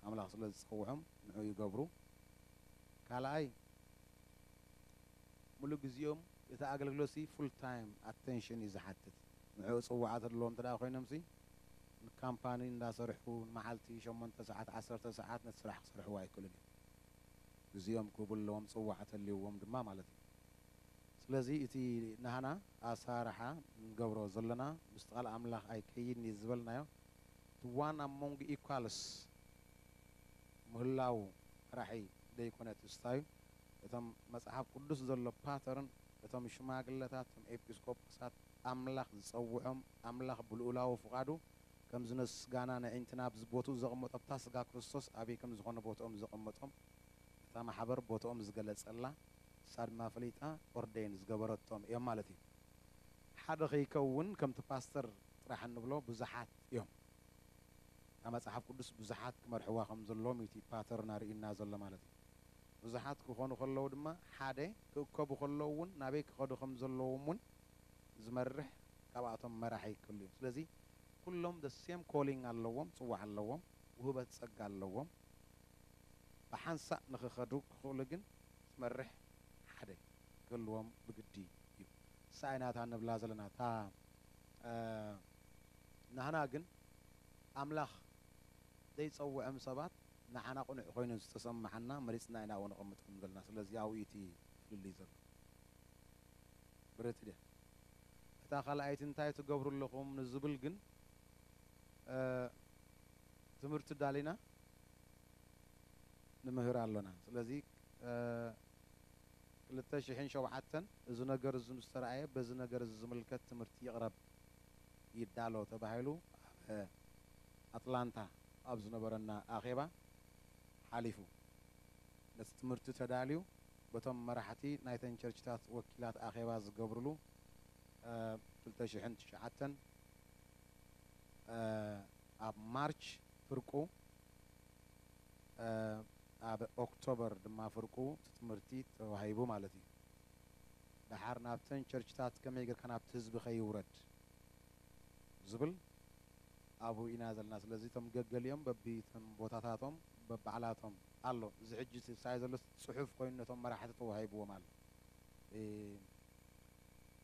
ኣምላኽ ስለ ዝጸውዖም ንዑ ይገብሩ። ካልኣይ ሙሉ ግዜኦም እቲ ኣገልግሎት ሲ ፉል ታይም ኣቴንሽን እዩ ዝሓትት። ንዕኡ ጽዋዓት ኣለዎም እንተ ደኣ ኮይኖም ሲ ንካምፓኒ እንዳሰርሑ ንመዓልቲ ሸሞንተ ሰዓት ዓሰርተ ሰዓት ነቲ ስራሕ ክሰርሕዎ ኣይክእሉን እዮም። ግዜኦም ክህቡ ኣለዎም፣ ጽዋዕ ተልይዎም ድማ ማለት እዩ። ስለዚ እቲ ናህና ኣሰራርሓ ንገብሮ ዘለና ምስቲ ቃል ኣምላኽ ኣይከይድን እዩ ዝበልናዮ እቲ ዋን ኣሞንግ ኢኳልስ ምህላው ጥራሕ ዘይኮነ ትስታዩ እቶም መጽሓፍ ቅዱስ ዘሎ ፓተርን እቶም ሽማግለታት እቶም ኤጲስቆጶሳት ኣምላኽ ዝጸውዖም ኣምላኽ ብልኡላዊ ፍቓዱ ከም ዝነስጋና ነዒንትና ኣብዚ ቦትኡ ዘቐመጦ ኣብታ ስጋ ክርስቶስ ኣበይ ከም ዝኾነ ቦትኦም ዘቐመጦም እታ ማሕበር ቦትኦም ዝገለጸላ ንሳ ድማ ፈሊጣ ኦርደይን ዝገበረቶም እዮም ማለት እዩ። ሓደ ከይከውን ከምቲ ፓስተር ጥራሕ እንብሎ ብዙሓት እዮም። እታ መጽሓፍ ቅዱስ ብዙሓት ክመርሕዋ ከም ዘለዎም እዩ እቲ ፓተርን ኣርእዩና ዘሎ ማለት እዩ። ብዙሓት ክኾኑ ከለዉ ድማ ሓደ ክእከቡ ከለዉ እውን ናበይ ክኸዱ ከም ዘለዎም እውን ዝመርሕ ካብኣቶም መራሒ ክህሉ እዩ። ስለዚ ኩሎም the same calling ኣለዎም፣ ጽዋዕ ኣለዎም፣ ውህበት ጸጋ ኣለዎም። ብሓንሳእ ንኽኸዱ ክኽእሉ ግን ዝመርሕ ሓደ ክህልዎም ብግዲ እዩ። ንሳ ኢና እታ ንብላ ዘለና እታ ናህና ግን ኣምላኽ ዘይጸውዖም ሰባት ንዓና ቅኑዕ ኮይኑ ዝተሰማዓና መሪጽና ኢና ኣብኡ ነቐምጦም ዘለና። ስለዚ ኣብኡ እቲ ፍልልይ ዘሎ ብርት ድያ እታ ካልኣይቲ እንታይ ትገብሩ ኣለኹም ንዝብል ግን ትምህርቲ ዳሊና ንምህር ኣሎና። ስለዚ ክልተ ሽሕን ሸውዓተን እዚ ነገር እዚ ምስ ተራእየ በዚ ነገር እዚ ዝምልከት ትምህርቲ ይቕረብ ይዳሎ ተባሂሉ ኣብ ኣትላንታ ኣብ ዝነበረና ኣኼባ ሓሊፉ ነቲ ትምህርቲ ተዳልዩ በቶም መራሕቲ ናይተን ቸርችታት ወኪላት ኣኼባ ዝገብርሉ ክልተ ሽሕን ትሽዓተን ኣብ ማርች ፍርቁ፣ ኣብ ኦክቶበር ድማ ፍርቁ እቲ ትምህርቲ ተዋሂቡ ማለት እዩ። ደሓር ናብተን ቸርችታት ከመይ ጌርካ ናብቲ ህዝቢ ከይውረድ ዝብል ኣብኡ ኢና ዘለና። ስለዚ እቶም ገገሊኦም በቢቶም ቦታታቶም በባዕላቶም ኣሎ። እዚ ሕጂ ሳይ ዘሎ ጽሑፍ ኮይኑ ነቶም መራሕቲ ተዋሂብዎም ኣሎ።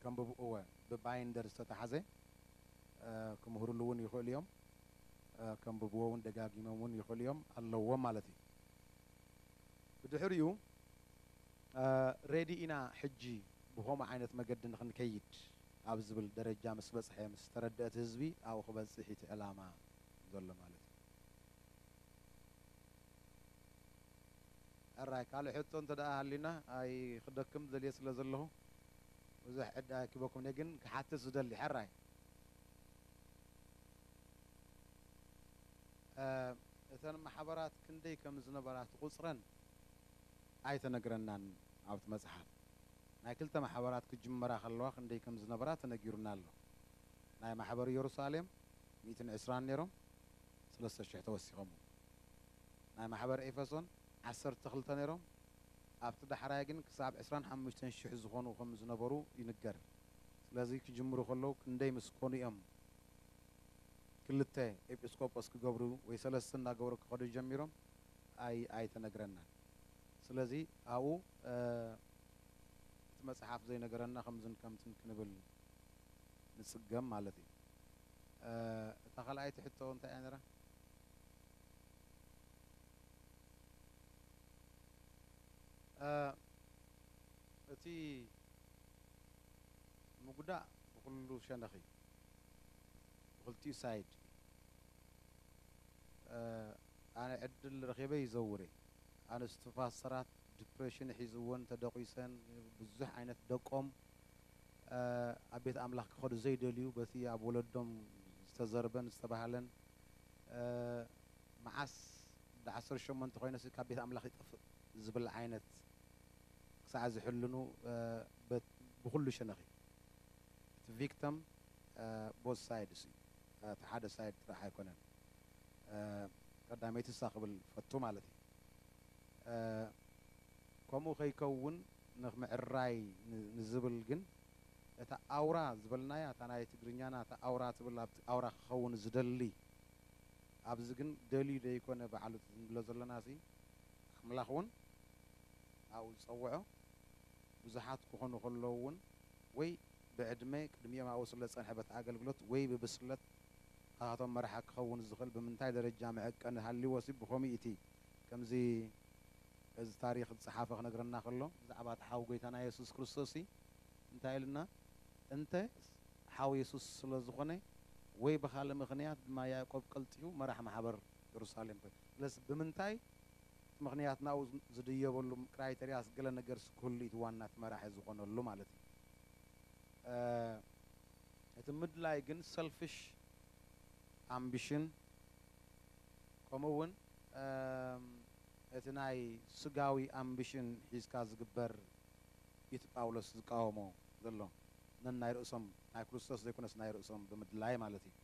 ከንብብዎ ብባይንደር ዝተታሕዘ ክምህርሉ እውን ይኽእሉ እዮም። ከንብብዎ እውን ደጋጊሞም እውን ይኽእሉ እዮም ኣለዎም ማለት እዩ። ብድሕሪኡ ሬዲ ኢና ሕጂ ብኸምኡ ዓይነት መገዲ ንክንከይድ ኣብ ዝብል ደረጃ ምስ በፅሐ ምስ ተረድአ እቲ ህዝቢ ኣብኡ ክበፅሕ እቲ ዕላማ ዘሎ ማለት እዩ። ሕራይ ካልእ ሕቶ እንተ ደኣ ሃሊና ኣይ ክደክም ደልየ ስለ ዘለኹ ብዙሕ ዕዳ ኣይክበኩም እየ ግን ክሓትት ዝደሊ ሕራይ እተን ማሕበራት ክንደይ ከም ዝነበራ እቲ ቁፅረን ኣይተነግረናን ኣብቲ መፅሓፍ ናይ ክልተ ማሕበራት ክጅመራ ከለዋ ክንደይ ከም ዝነበራ ተነጊሩና ኣሎ ናይ ማሕበር ኢየሩሳሌም ሚእትን ዕስራን ነይሮም ሰለስተ ሽሕ ተወሲኾም ናይ ማሕበር ኤፌሶን ዓሰርተ ክልተ ነይሮም ኣብቲ ዳሕራይ ግን ክሳብ ዕስራን ሓሙሽተን ሽሕ ዝኾኑ ከም ዝነበሩ ይንገር ስለዚ ክጅምሩ ከለዉ ክንደይ ምስ ኮኑ እዮም ክልተ ኤጲስቆጶስ ክገብሩ ወይ ሰለስተ እንዳገበሩ ክኸዱ ጀሚሮም ኣይ ኣይተነግረናን ስለዚ ኣብኡ እቲ መፅሓፍ ዘይነገረና ከምዝን ከምትን ክንብል ንፅገም ማለት እዩ እታ ካልኣይቲ ሕቶ እንታይ እያ ነራ እቲ ምጉዳእ ብኩሉ ሸነኽ እዩ ብክልቲኡ ሳይድ ኣነ ዕድል ረኺበ ይዘውር እየ ኣንስቲ ፓስተራት ዲፕሬሽን ሒዝወን ተደቂሰን ብዙሕ ዓይነት ደቆም ኣብ ቤት ኣምላኽ ክኸዱ ዘይደልዩ በቲ ኣብ ወለዶም ዝተዘርበን ዝተባህለን መዓስ ዳ ዓሰርተ ሸሞንተ ኮይነስ ካብ ቤት ኣምላኽ ይጠፍእ ዝብል ዓይነት ክሳዕ ዝሕልኑ ብኩሉ ሸነኺ እቲ ቪክተም both sides እዩ እቲ ሓደ ሳይድ ጥራሕ ኣይኮነን ቀዳመይቲ እሳ ክብል ፈቱ ማለት እዩ ከምኡ ከይከውን ንምዕራይ ንዝብል ግን እታ ኣውራ ዝበልናያ እታ ናይ ትግርኛና እታ ኣውራ ትብል ኣብቲ ኣውራ ክኸውን ዝደሊ ኣብዚ ግን ደልዩ ዘይኮነ ባዕሉ ንብሎ ዘለና ሲ ኣምላኽ እውን ኣብኡ ዝፀውዖ ብዙሓት ክኾኑ ከለዉ እውን ወይ ብዕድመ ቅድሚኦም ኣብኡ ስለ ዝፀንሐ በቲ ኣገልግሎት ወይ ብብስለት ካቶም መራሒ ክኸውን ዝኽእል ብምንታይ ደረጃ መዐቀኒ ሃልይዎ ሲ ብኸምኡ እቲ ከምዚ እዚ ታሪኽ ዝፀሓፈ ክነግረና ከሎ ብዛዕባ እቲ ሓው ጎይታና የሱስ ክርስቶስ ሲ እንታይ ኢልና እንተ ሓው የሱስ ስለ ዝኾነ ወይ ብኻልእ ምኽንያት ድማ ያዕቆብ ቀልጢፉ መራሕ ማሕበር የሩሳሌም ኮይኑ ስለዚ ብምንታይ እቲ ምኽንያት ናብኡ ዝድየበሉ ክራይተርያስ ገለ ነገርስ ክህሉ እዩ እቲ ዋና እቲ መራሒ ዝኾነሉ ማለት እዩ እቲ ምድላይ ግን ሰልፊሽ ኣምቢሽን ከምኡ እውን እቲ ናይ ስጋዊ ኣምቢሽን ሒዝካ ዝግበር እዩ እቲ ጳውሎስ ዝቃወሞ ዘሎ ነናይ ርእሶም ናይ ክርስቶስ ዘይኮነስ ናይ ርእሶም ብምድላይ ማለት እዩ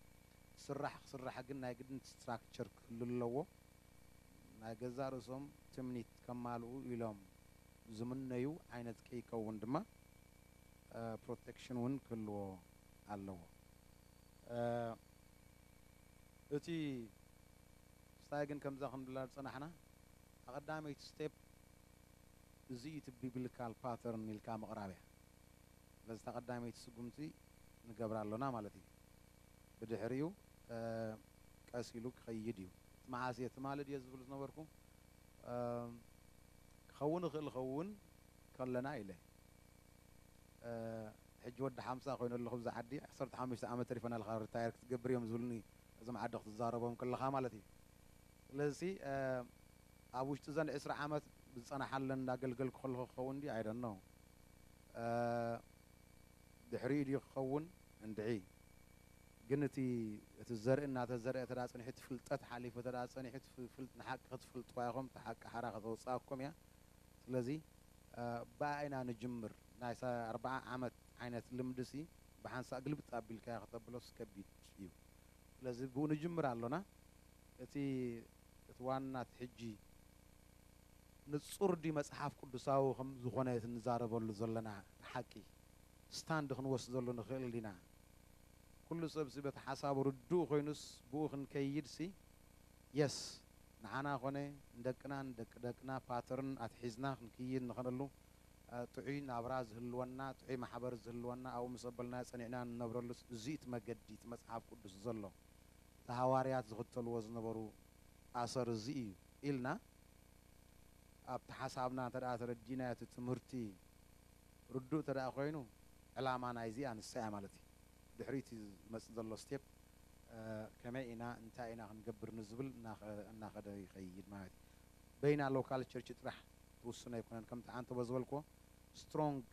ስራሕ ክስራሕ ግን ናይ ግድን ስትራክቸር ክህሉ ኣለዎ ናይ ገዛእ ርእሶም ትምኒት ከማልኡ ኢሎም ዝምነዩ ዓይነት ከይከውን ድማ ፕሮቴክሽን እውን ክህልዎ ኣለዎ እቲ ስታይ ግን ከምዛ ክንብላ ዝፀናሕና ኣቐዳመይቲ ስቴፕ እዚ እቲ ቢብሊካል ፓተርን ኢልካ ምቕራብ እያ ስለዚ ተቐዳመይቲ ስጉምቲ ንገብራ ኣሎና ማለት እዩ ብድሕሪኡ ቀስ ኢሉ ክኸይድ እዩ እቲ መዓስ እየ ትማሊ ድየ ዝብል ዝነበርኩ ክኸውን ይኽእል ኸውን ከለና ኢለ ሕጂ ወዲ ሓምሳ ኮይኑ ኣለኹ ብዛ ዓዲ ዓሰርተ ሓሙሽተ ዓመት ተሪፈና ኣለኻ ሪታየር ክትገብር እዮም ዝብሉኒ እዞም ዓዲ ክትዛረቦም ከለኻ ማለት እዩ ስለዚ ኣብ ውሽጢ ዘን ዕስራ ዓመት ብዝፀናሓለን እንዳገልገልኩ ከለኹ ክኸውን ድዩ ኣይደኖ ድሕሪኡ ድዩ ክኸውን እንድዒ ግን እቲ እቲ ዘርኢ እናተዘርአ ተዳ ፀኒሑ እቲ ፍልጠት ሓሊፉ ተዳ ፀኒሑ ንሓቂ ክትፍልጥዋ ኢኹም እቲ ሓቂ ሓራ ከተውፅኣኩም እያ ስለዚ ብኣ ኢና ንጅምር ናይ ኣርባዓ ዓመት ዓይነት ልምዲ ሲ ብሓንሳእ ግልብጥ ኣቢልካዮ ከተብሎስ ከቢድ እዩ ስለዚ ብኡ ንጅምር ኣሎና። እቲ እቲ ዋና እቲ ሕጂ ንጹር ድዩ መጽሓፍ ቅዱሳዊ ከም ዝኾነ እቲ ንዛረበሉ ዘለና ሓቂ ስታንድ ክንወስደሉ ንኽእል ዲና? ኩሉ ሰብሲ በቲ ሓሳቡ ርዱእ ኮይኑስ ብኡ ክንከይድሲ የስ ንዓና ኮነ ንደቅና ንደቂ ደቅና ፓተርን ኣትሒዝና ክንክይድ ንኽእለሉ ጥዑይ ናብራ ዝህልወና ጥዑይ ማሕበር ዝህልወና ኣብኡ ምስ ኣበልናዮ ጸኒዕና ንነብረሉስ እዚ እቲ መገዲ እቲ መጽሓፍ ቅዱስ ዘሎ እቲ ሃዋርያት ዝኽተልዎ ዝነበሩ ኣሰር እዚ እዩ ኢልና ኣብቲ ሓሳብና እንተ ደኣ ተረዲናዮ እቲ ትምህርቲ ርዱእ እንተ ደኣ ኮይኑ ዕላማ ናይዚኣ ንሳ እያ ማለት እዩ። ድሕሪቲ ዝመጽእ ዘሎ ስቴፕ ከመይ ኢና እንታይ ኢና ክንገብር ንዝብል እናኸደ ይኸይድ ማለት እዩ። በይና ሎካል ቸርች ጥራሕ ትውስኖ ኣይኮነን። ከምቲ ዓንተቦ ዝበልክዎ ስትሮንግ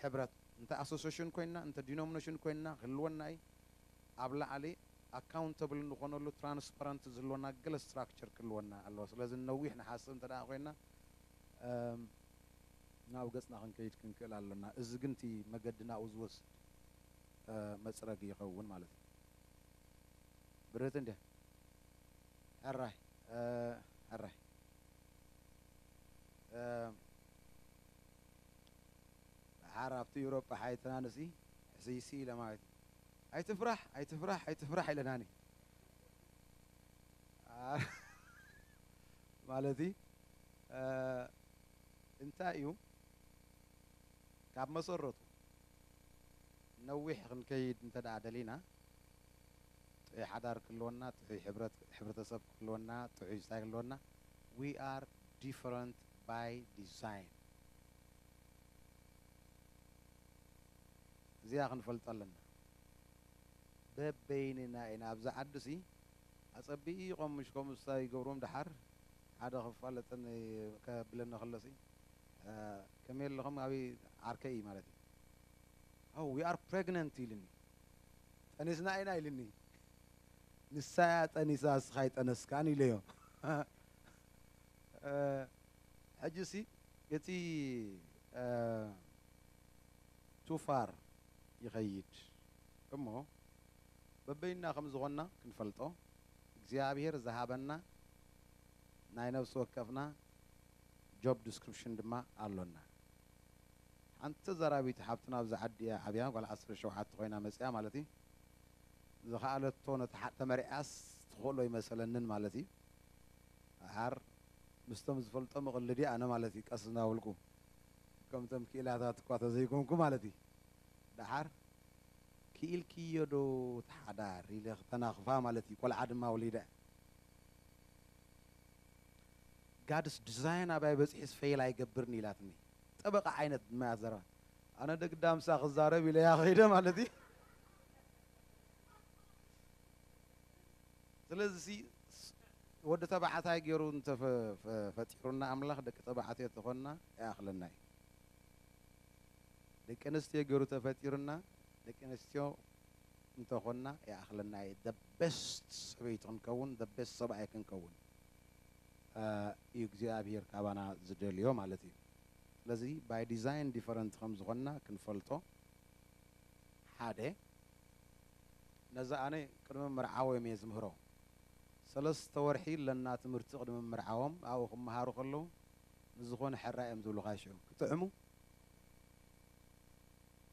ሕብረት እንተ ኣሶሲሽን ኮይንና እንተ ዲኖሚኔሽን ኮይንና ክህልወና እዩ። ኣብ ላዕሊ ኣካውንተብል ንኾነሉ ትራንስፓረንት ዝህልወና ገለ ስትራክቸር ክህልወና ኣለዎ። ስለዚ ነዊሕ ንሓስብ እንተ ደኣ ኮይንና ናብኡ ገጽና ክንከይድ ክንክእል ኣሎና። እዚ ግን እቲ መገዲ ናብኡ ዝወስድ መጽረጊ ይኸውን ማለት እዩ። ብርህቲ እንድያ? ሕራይ ሕራይ ደሓር ኣብቲ ኤውሮጳ ሓይትና ንሲ ሕስይሲ ኢለ ማለት እዩ። ኣይትፍራሕ ኣይትፍራሕ ኣይትፍራሕ ኢለናኒ ማለት እዩ። እንታይ እዩ ካብ መሰረቱ ነዊሕ ክንከይድ እንተ ደኣ ደሊና ጥዑይ ሓዳር ክህልወና ጥዑይ ሕብረተሰብ ክህልወና ጥዑይ ስታይ ክህልወና we are different by design እዚኣ ክንፈልጦ ኣለና። በበይንና ኢና ኣብዚ ዓዲ ሲ ኣጸቢቖም ምሽ ከምኡ ስታይ ይገብርዎም ደሓር ሓደ ክፋለጠኒ ከብለኒ ከሎ ሲ ከመይ ኣለኹም ኣበይ ዓርከይ እዩ ማለት እዩ። Oh we are pregnant ኢልኒ። ጠኒስና ኢና ኢልኒ። ንሳ እያ ጠኒሳ እስኻ ኣይጠነስካን ኢለዮ። ሕጂ ሲ እቲ too far ይኸይድ እሞ በበይንና ከም ዝኾንና ክንፈልጦ እግዚኣብሔር ዝሃበና ናይ ነፍሲ ወከፍና ጆብ ዲስክሪፕሽን ድማ ኣሎና። ሓንቲ ዘራቢት ሓብትና ኣብዚ ዓዲ እያ ዓብያ ጓል ዓሰርተ ሸውዓተ ኮይና መፅያ ማለት እዩ። ዝኸኣለቶ ነቲ ሓ- ተመሪዓስ ትኽእሎ ይመሰለንን ማለት እዩ። ደሓር ምስቶም ዝፈልጦም እቕልድ እየ ኣነ ማለት እዩ ቀስ እናበልኩ ከምቶም ክኢላታት እኳ ተዘይኮንኩ ማለት እዩ። ደሓር ክኢልክዮ ዶ እቲ ሓዳር ኢለ ክተናኽፋ ማለት እዩ። ቆልዓ ድማ ወሊደ። ጋድስ ዲዛይን ኣባይ በፂሑስ ፈይል ኣይገብርን ኢላትኒ። ጠበቃ ዓይነት ድማ እያ ዘረባ። ኣነ ደግዳ ምሳ ክዛረብ ኢለያ ከይደ ማለት እዩ። ስለዚ ሲ ወዲ ተባዕታይ ገይሩ እንተፈጢሩና ኣምላኽ ደቂ ተባዕትዮ ተኾንና ይኣኽለና እዩ። ደቂ ኣንስትዮ ገይሩ ተፈጢሩና ደቂ ኣንስትዮ እንተኾንና ይኣኽለና እዩ። The best ሰበይቲ ክንከውን the best ሰብኣይ ክንከውን እዩ እግዚኣብሔር ካባና ዝደልዮ ማለት እዩ። ስለዚ by design different ከም ዝኾንና ክንፈልጦ ሓደ ነዚ ኣነ ቅድሚ ምርዓው እዮም እየ ዝምህሮ። ሰለስተ ወርሒ ለና ትምህርቲ ቅድሚ ምርዓዎም ኣብኡ ክመሃሩ ከለዉ ንዝኾነ ሕራይ እዮም ዝብሉኻ ሽዑ ክጥዕሙ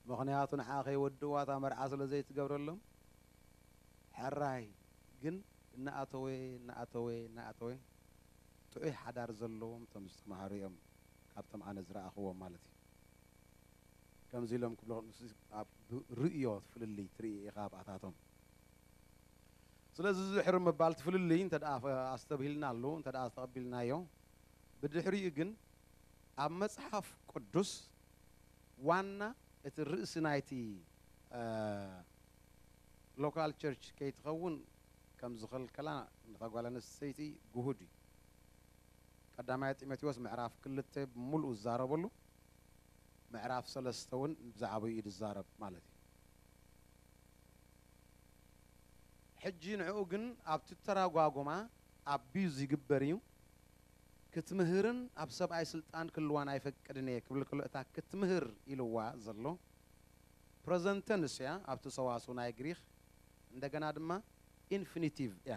ምኽንያቱ ንዓ ከይወድዋ እታ መርዓ ስለ ዘይትገብረሎም ሕራይ ግን እናኣተወ እናኣተወ እናኣተወ ጥዑይ ሓዳር ዘለዎም እቶም ዝተምሃሩ እዮም ካብቶም ኣነ ዝረኣኽዎም ማለት እዩ። ከምዚ ኢሎም ክብሎ ንሱ ኣብ ርእዮ ፍልልይ ትርኢ ኢኻ ኣብኣታቶም ስለዚ እዚ ድሕሪ ምባል እቲ ፍልልይ እንተ ደኣ ኣስተብሂልናሉ እንተ ደኣ ተቐቢልናዮ ብድሕሪኡ ግን ኣብ መጽሓፍ ቅዱስ ዋና እቲ ርእሲ ናይቲ ሎካል ቸርች ከይትኸውን ከም ዝኸልከላ ነታ ጓል ኣንስተይቲ ግሁድ እዩ። ቀዳማይ ጢሞቴዎስ ምዕራፍ ክልተ ብምሉኡ ዝዛረበሉ ምዕራፍ ሰለስተ እውን ብዛዕባኡ እዩ ዝዛረብ ማለት እዩ። ሕጂ ንዕኡ ግን ኣብቲ ተረጓጉማ ኣቢዩዝ ይግበር እዩ። ክትምህርን ኣብ ሰብኣይ ስልጣን ክህልዋን ኣይፈቅድን እየ ክብል ከሎ እታ ክትምህር ኢልዋ ዘሎ ፕረዘንተንስ እያ ኣብቲ ሰዋስው ናይ ግሪኽ። እንደገና ድማ ኢንፊኒቲቭ እያ።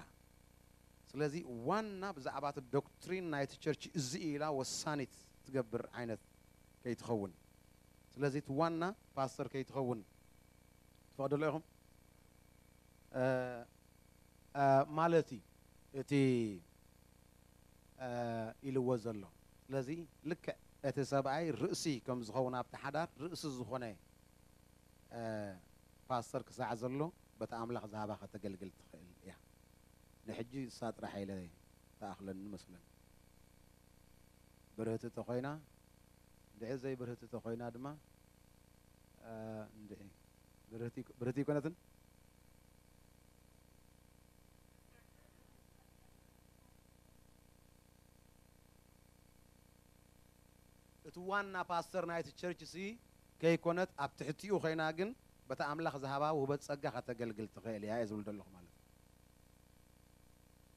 ስለዚ ዋና ብዛዕባ እቲ ዶክትሪን ናይቲ ቸርች እዚ ኢላ ወሳኒት ትገብር ዓይነት ከይትኸውን፣ ስለዚ እቲ ዋና ፓስተር ከይትኸውን ትፈቕድሉ ኢኹም ማለት እዩ። እቲ ኢልዎ ዘሎ። ስለዚ ልክዕ እቲ ሰብኣይ ርእሲ ከም ዝኸውን ኣብቲ ሓዳር ርእሲ ዝኾነ ፓስተር ክሳዕ ዘሎ በቲ ኣምላኽ ዝሃባ ከተገልግል ትኽእል እያ። ንሕጂ እሳ ጥራሕ ኢለ ተኣኽለኒ መስለኒ። ብርህቲ ተኾይና እንድዒ፣ ዘይብርህቲ ተኾይና ድማ እንድዒ። ብርህቲ ኣይኮነትን። እቲ ዋና ፓስተር ናይቲ ቸርች ሲ ከይኮነት ኣብ ትሕቲኡ ኮይና ግን በታ ኣምላኽ ዝሃባ ውህበት ጸጋ ከተገልግል ትኽእል እያ እየ ዝብል ዘለኹ ማለት እዩ።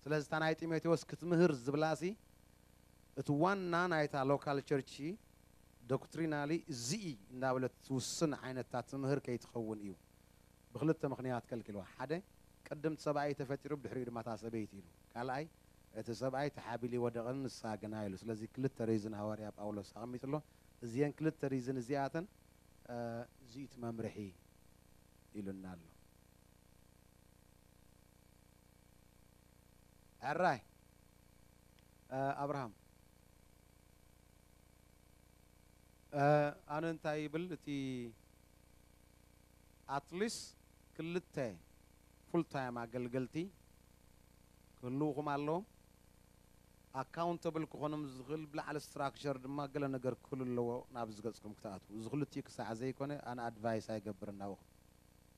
ስለዚ እታ ናይ ጢሞቴዎስ ክትምህር ዝብላ ሲ እቲ ዋና ናይታ ሎካል ቸርች ዶክትሪናሊ እዚ እንዳበለት ትውስን ዓይነትታ ትምህር ከይትኸውን እዩ። ብክልተ ምኽንያት ከልኪልዋ። ሓደ ቅድም እቲ ሰብኣይ ተፈጢሩ ብድሕሪኡ ድማ እታ ሰበይቲ ኢሉ። ካልኣይ እቲ ሰብኣይ ተሓቢሉ ይወደቐን ንሳ ግና ኢሉ። ስለዚ ክልተ ሪዝን ሃዋርያ ጳውሎስ ኣቐሚጡ ኣሎ። እዚአን ክልተ ሪዝን እዚኣተን እዚ እቲ መምርሒ ኢሉና ኣሎ። ሕራይ ኣብርሃም ኣነ እንታይ ይብል እቲ ኣትሊስ ክልተ ፉል ታይም ኣገልገልቲ ክህልውኹም ኣለዎም። ኣካውንተብል ክኾኖም ዝኽእል ብላዕሊ ስትራክቸር ድማ ገለ ነገር ክህሉ ኣለዎ ናብ ዝገጽኩም ክትኣትዉ። እዚ ክልቲኡ ክሳዕ ዘይኮነ ኣነ ኣድቫይስ ኣይገብርን ናብኹም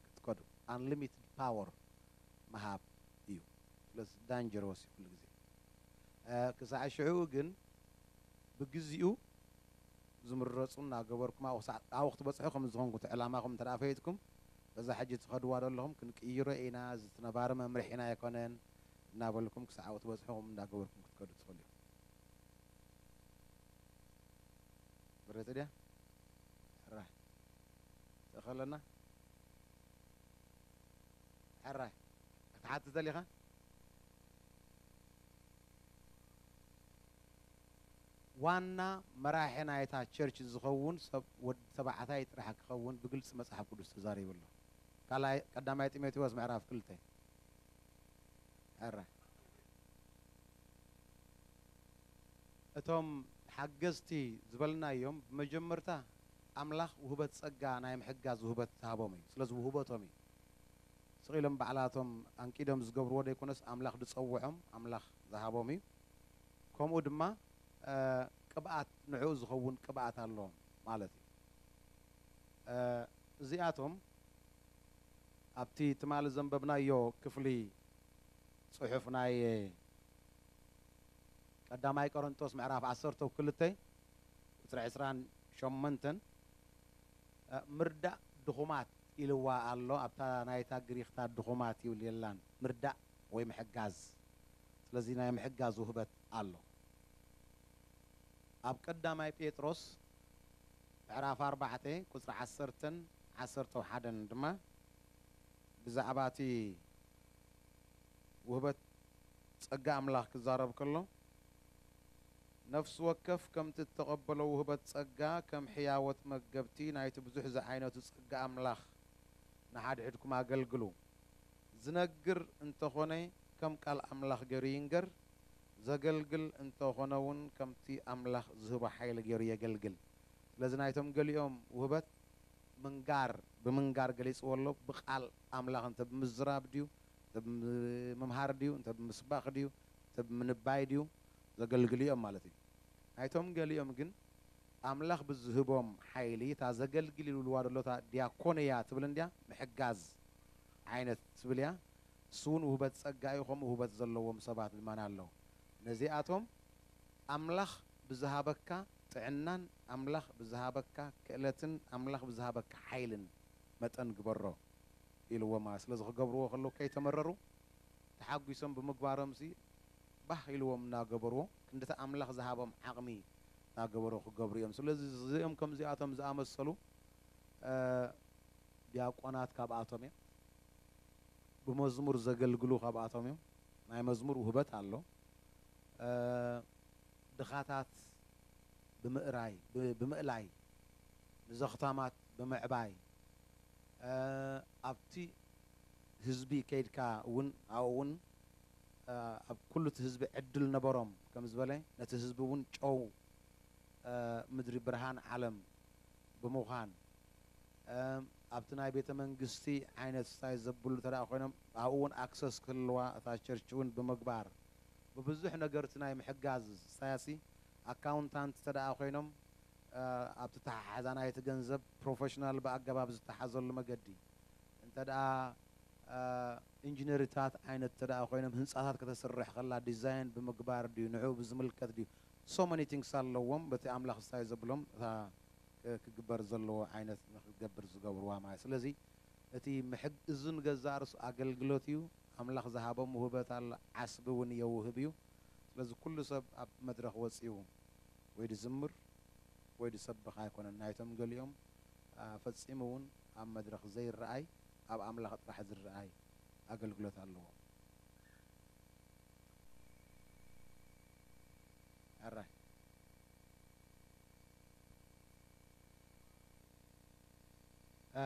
ክትከዱ። ኣንሊሚትድ ፓወር ምሃብ እዩ። ስለዚ ዳንጀሮስ እዩ ኩሉ ግዜ። ክሳዕ ሽዑ ግን ብግዚኡ ዝምረጹ እናገበርኩም ኣብኡ ክትበጽሑ ከም ዝኾንኩ እቲ ዕላማኹም እንተ ፈይጥኩም በዛ ሕጂ ትኸድዋ ዘለኹም ክንቅይሮ ኢና፣ እዚ እቲ ነባሪ መምርሒና ኣይኮነን እናበልኩም ክሳዕ ኣብኡ ትበጽሑኹም እናገበርኩም ክትከዱ ትኽእሉ ኢኹም። ብርህቲ ድያ? ሕራይ ተኸለና ሕራይ ክትሓትት ደሊኻ? ዋና መራሒ ናይታ ቸርች ዝኸውን ሰብ ወዲ ተባዕታይ ጥራሕ ክኸውን ብግልፂ መፅሓፍ ቅዱስ ተዛሪቡ ኣሎ። ካልኣይ ቀዳማይ ጢሞቴዎስ ምዕራፍ ክልተ። ሕራይ እቶም ሓገዝቲ ዝበልናዮም ብመጀመርታ ኣምላኽ ውህበት ጸጋ ናይ ምሕጋዝ ውህበት ዝሃቦም እዩ። ስለዚ ውህበቶም እዩ። ስቕ ኢሎም ባዕላቶም ኣንቂዶም ዝገብርዎ ዘይኮነስ ኣምላኽ ዝጸውዖም ኣምላኽ ዝሃቦም እዩ። ከምኡ ድማ ቅብኣት ንዕኡ ዝኸውን ቅብኣት ኣለዎም ማለት እዩ። እዚኣቶም ኣብቲ ትማሊ ዘንበብናዮ ክፍሊ ጽሑፍ ናይ ቀዳማይ ቆሮንቶስ ምዕራፍ ዓሰርተ ክልተ ቁጽሪ ዕስራን ሸሞንተን ምርዳእ ድኹማት ኢልዋ ኣሎ። ኣብታ ናይታ ግሪኽታ ድኹማት ይብል የላን፣ ምርዳእ ወይ ምሕጋዝ። ስለዚ ናይ ምሕጋዝ ውህበት ኣሎ። ኣብ ቀዳማይ ጴጥሮስ ምዕራፍ ኣርባዕተ ቁጽሪ ዓሰርተን ዓሰርተ ሓደን ድማ ብዛዕባ እቲ ውህበት ጸጋ ኣምላኽ ክዛረብ ከሎ፣ ነፍሲ ወከፍ ከምቲ እተቐበሎ ውህበት ጸጋ ከም ሕያዎት መገብቲ ናይቲ ብዙሕ ዝዓይነቱ ጸጋ ኣምላኽ ንሓድሕድኩም ኣገልግሉ። ዝነግር እንተኾነ ከም ቃል ኣምላኽ ገይሩ ይንገር፣ ዘገልግል እንተኾነ እውን ከምቲ ኣምላኽ ዝህቦ ሓይሊ ገይሩ የገልግል። ስለዚ ናይቶም ገሊኦም ውህበት ምንጋር ብምንጋር ገሊጽዎ ኣሎ። ብቃል ኣምላኽ እንተ ብምዝራብ ድዩ፣ እንተ ብምምሃር ድዩ፣ እንተ ብምስባኽ ድዩ፣ እንተ ብምንባይ ድዩ ዘገልግሉ እዮም ማለት እዩ። ናይቶም ገሊኦም ግን ኣምላኽ ብዝህቦም ሓይሊ እታ ዘገልግል ይብልዋ ዘሎ እታ ዲያኮንያ ትብል እንድያ ምሕጋዝ ዓይነት ትብል እያ። እሱ እውን ውህበት ጸጋ እዩ፣ ከምኡ ውህበት ዘለዎም ሰባት ድማ ኣለዉ። ነዚኣቶም ኣምላኽ ብዝሃበካ ጥዕናን ኣምላኽ ብዝሃበካ ክእለትን ኣምላኽ ብዝሃበካ ሓይልን መጠን ግበሮ ኢልዎም። ስለዚ ክገብርዎ ከለዉ ከይተመረሩ ተሓጒሶም ብምግባሮምሲ ባህ ኢልዎም እናገበርዎ ክንድቲ ኣምላኽ ዝሃቦም ዓቕሚ እናገበሩ ክገብሩ እዮም። ስለዚ እዚኦም ከምዚኣቶም ዝኣመሰሉ ዲያቆናት ካብኣቶም እዮም። ብመዝሙር ዘገልግሉ ካብኣቶም እዮም። ናይ መዝሙር ውህበት ኣሎ። እ፣ ድኻታት ብምእራይ፣ ብ-፣ ብምእላይ፣ ንዘኽታማት ብምዕባይ፣ እ፣ ኣብቲ ህዝቢ ከይድካ እውን፣ ኣብኡ እውን፣ እ፣ ኣብ ኩሉ እቲ ህዝቢ ዕድል ነበሮም ከም ዝበለ፣ ነቲ ህዝቢ እውን ጨው፣ እ፣ ምድሪ ብርሃን ዓለም ብምዃን፣ እ፣ ኣብቲ ናይ ቤተ መንግስቲ ዓይነት ስታይ ዘብሉ እንተ ደኣ ኮይኖም፣ ኣብኡ እውን ኣክሰስ ክህልዋ እታ ቸርች እውን ብምግባር፣ ብብዙሕ ነገር እቲ ናይ ምሕጋዝ ስታያሲ ኣካውንታንት እንተ ደኣ ኮይኖም፣ እ፣ ኣብቲ ተሓሓዛ ናይቲ ገንዘብ ፕሮፌሽናል ብኣገባብ ዝተሓዘሉ መገዲ፣ እንተ ደኣ፣ እ፣ ኢንጂነሪታት ዓይነት እንተ ደኣ ኮይኖም፣ ህንጻታት ከተስርሕ ከላ ዲዛይን ብምግባር ድዩ፣ ንዕኡ ብዝምልከት ድዩ፣ so many things ኣለዎም። በቲ ኣምላኽ ስታይ ዘብሎም እታ ክ-፣ ክግበር ዘለዎ ዓይነት ንክገብር ዝገብርዋ ማለት። ስለዚ እቲ ምሕግ-፣ እዚ ንገዛእ ርእሱ ኣገልግሎት እዩ። ኣምላኽ ዝሃቦም ውህበት ኣሎ፣ ዓስቢ እውን የውህብ እዩ። ስለዚ ኩሉ ሰብ ኣብ መድረኽ ወጺኡ ወይ ድዝምር ወይ ድሰብኽ ኣይኮነን። ናይቶም ገሊኦም፣ አ፣ ፈጺሙ እውን ኣብ መድረኽ ዘይረኣይ፣ ኣብ ኣምላኽ ጥራሕ ዝረኣይ ኣገልግሎት ኣለዎም። ኣራይ። እ፣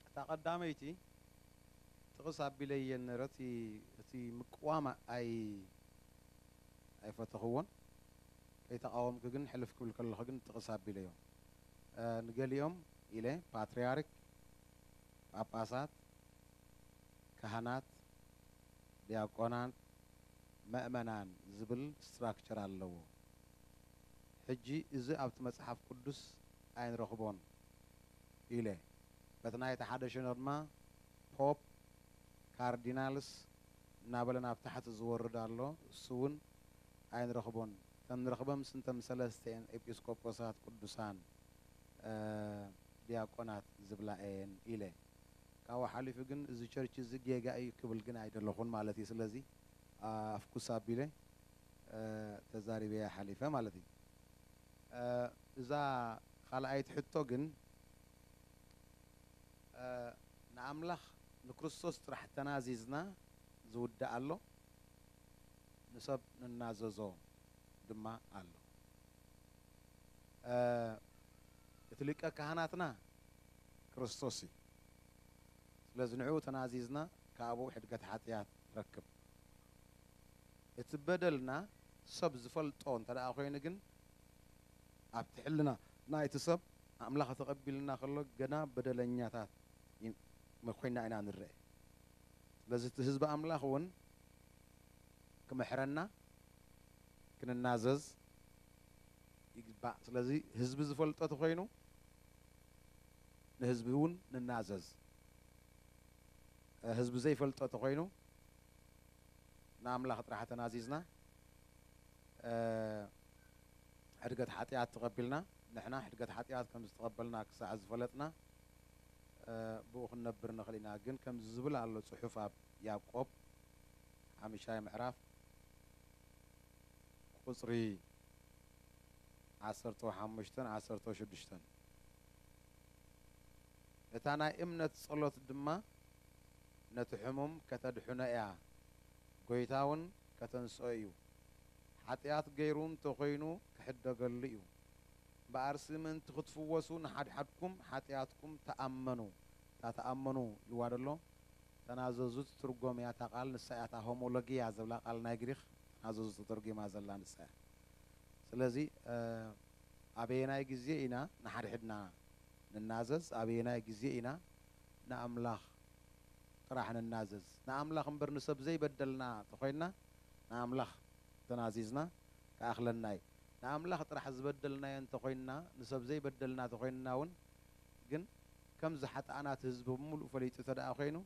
እታ ቀዳመይቲ ጥቕስ ኣቢለየን ነረ፣ እቲ፣ እቲ ምቅዋም ኣይ-፣ ኣይፈተኽዎን። ከይተቓወምኩ ግን ሕልፍ ክብል ከለኹ ግን ጥቕስ ኣቢለዮ። እ፣ ንገሊኦም ኢለ ፓትርያርክ፣ ጳጳሳት፣ ካህናት፣ ዲያቆናት፣ መእመናን ዝብል ስትራክቸር ኣለዎ። ሕጂ እዚ ኣብቲ መጽሓፍ ቅዱስ ኣይንረኽቦን ኢለ። በቲ ናይቲ ሓደ ሸነኽ ድማ ፖፕ፣ ካርዲናልስ እናበለ ናብ ታሕቲ ዝወርድ ኣሎ። እሱ እውን ኣይንረኽቦን። እተን ንረኽበምስ እንተም ሰለስተ እየን፣ ኤጲስቆጶሳት ቅዱሳን፣ እ፣ ዲያቆናት ዝብላ እየን ኢለ። ካብኡ ሓሊፉ ግን እዚ ቸርች እዚ ጌጋ እዩ ክብል ግን ኣይደለኹን ማለት እዩ። ስለዚ፣ አ፣ ኣፍኩስ ኣቢለ፣ እ፣ ተዛሪበያ ሓሊፈ ማለት እዩ። እ፣ እዛ ካልኣይቲ ሕቶ ግን፣ እ፣ ንኣምላኽ ንክርስቶስ ጥራሕ ተናዚዝና ዝውዳእ ኣሎ፣ ንሰብ ንናዘዞ ድማ ኣሎ። እ፣ እቲ ሊቀ ካህናትና ክርስቶስ እዩ። ስለዚ ንዕኡ ተናዚዝና ካብኡ ሕድገት ሓጢኣት ንረክብ። እቲ በደልና ሰብ ዝፈልጦ እንተ ደኣ ኮይኑ ግን ኣብቲ ሕልና ናይቲ ሰብ ኣምላኽ ተቐቢልና ከሎ ገና በደለኛታት ይ-፣ ኮይና ኢና ንረአ። ስለዚ እቲ ህዝቢ ኣምላኽ እውን ክምሕረና ክንናዘዝ ይግባእ። ስለዚ ህዝቢ ዝፈልጦ ተኾይኑ ንህዝቢ እውን ንናዘዝ። ህዝቢ ዘይፈልጦ ተኾይኑ ንኣምላኽ ጥራሕ ተናዚዝና፣ እ፣ ሕድገት ሓጢኣት ተቐቢልና፣ ንሕና ሕድገት ሓጢኣት ከም ዝተቐበልና ክሳዕ ዝፈለጥና፣ እ፣ ብኡ ክንነብር ንኽእል ኢና። ግን ከምዚ ዝብል ኣሎ ጽሑፍ ኣብ ያዕቆብ ሓሙሻይ ምዕራፍ ቁጽሪ ዓሰርተ ሓሙሽተን ዓሰርተ ሽዱሽተን። እታ ናይ እምነት ጸሎት ድማ ነቲ ሕሙም ከተድሕኖ እያ፣ ጐይታ እውን ከተንስኦ እዩ። ሓጢኣት ገይሩ እንተ ኾይኑ ክሕደገሉ እዩ። እምበኣርሲ ምእንቲ ክትፍወሱ ንሓድሓድኩም ሓጢኣትኩም ተኣመኑ። እታ ተኣመኑ ኢልዋ ደሎ፣ ተናዘዙ ትትርጎም እያ እታ ቃል፣ ንሳ እያ እታ ሆሞሎጊያ ዝብላ ቃል ናይ ግሪኽ፣ ተናዘዙ ተተርጒማ ዘላ ንሳ እያ። ስለዚ፣ እ፣ ኣበየናይ ግዜ ኢና ንሓድሕድና ንናዘዝ? ኣበየናይ ግዜ ኢና ንኣምላኽ ጥራሕ ንናዘዝ? ንኣምላኽ እምበር ንሰብ ዘይበደልና ተኾይንና ንኣምላኽ ተናዚዝና ክኣኽለና እዩ። ንኣምላኽ ጥራሕ ዝበደልናዮ እንተኾይንና፣ ንሰብ ዘይበደልና ተኾይንና እውን ግን ከምዚ ሓጥኣናት ህዝቢ ብምሉእ ፈሊጡ እንተ ደኣ ኮይኑ፣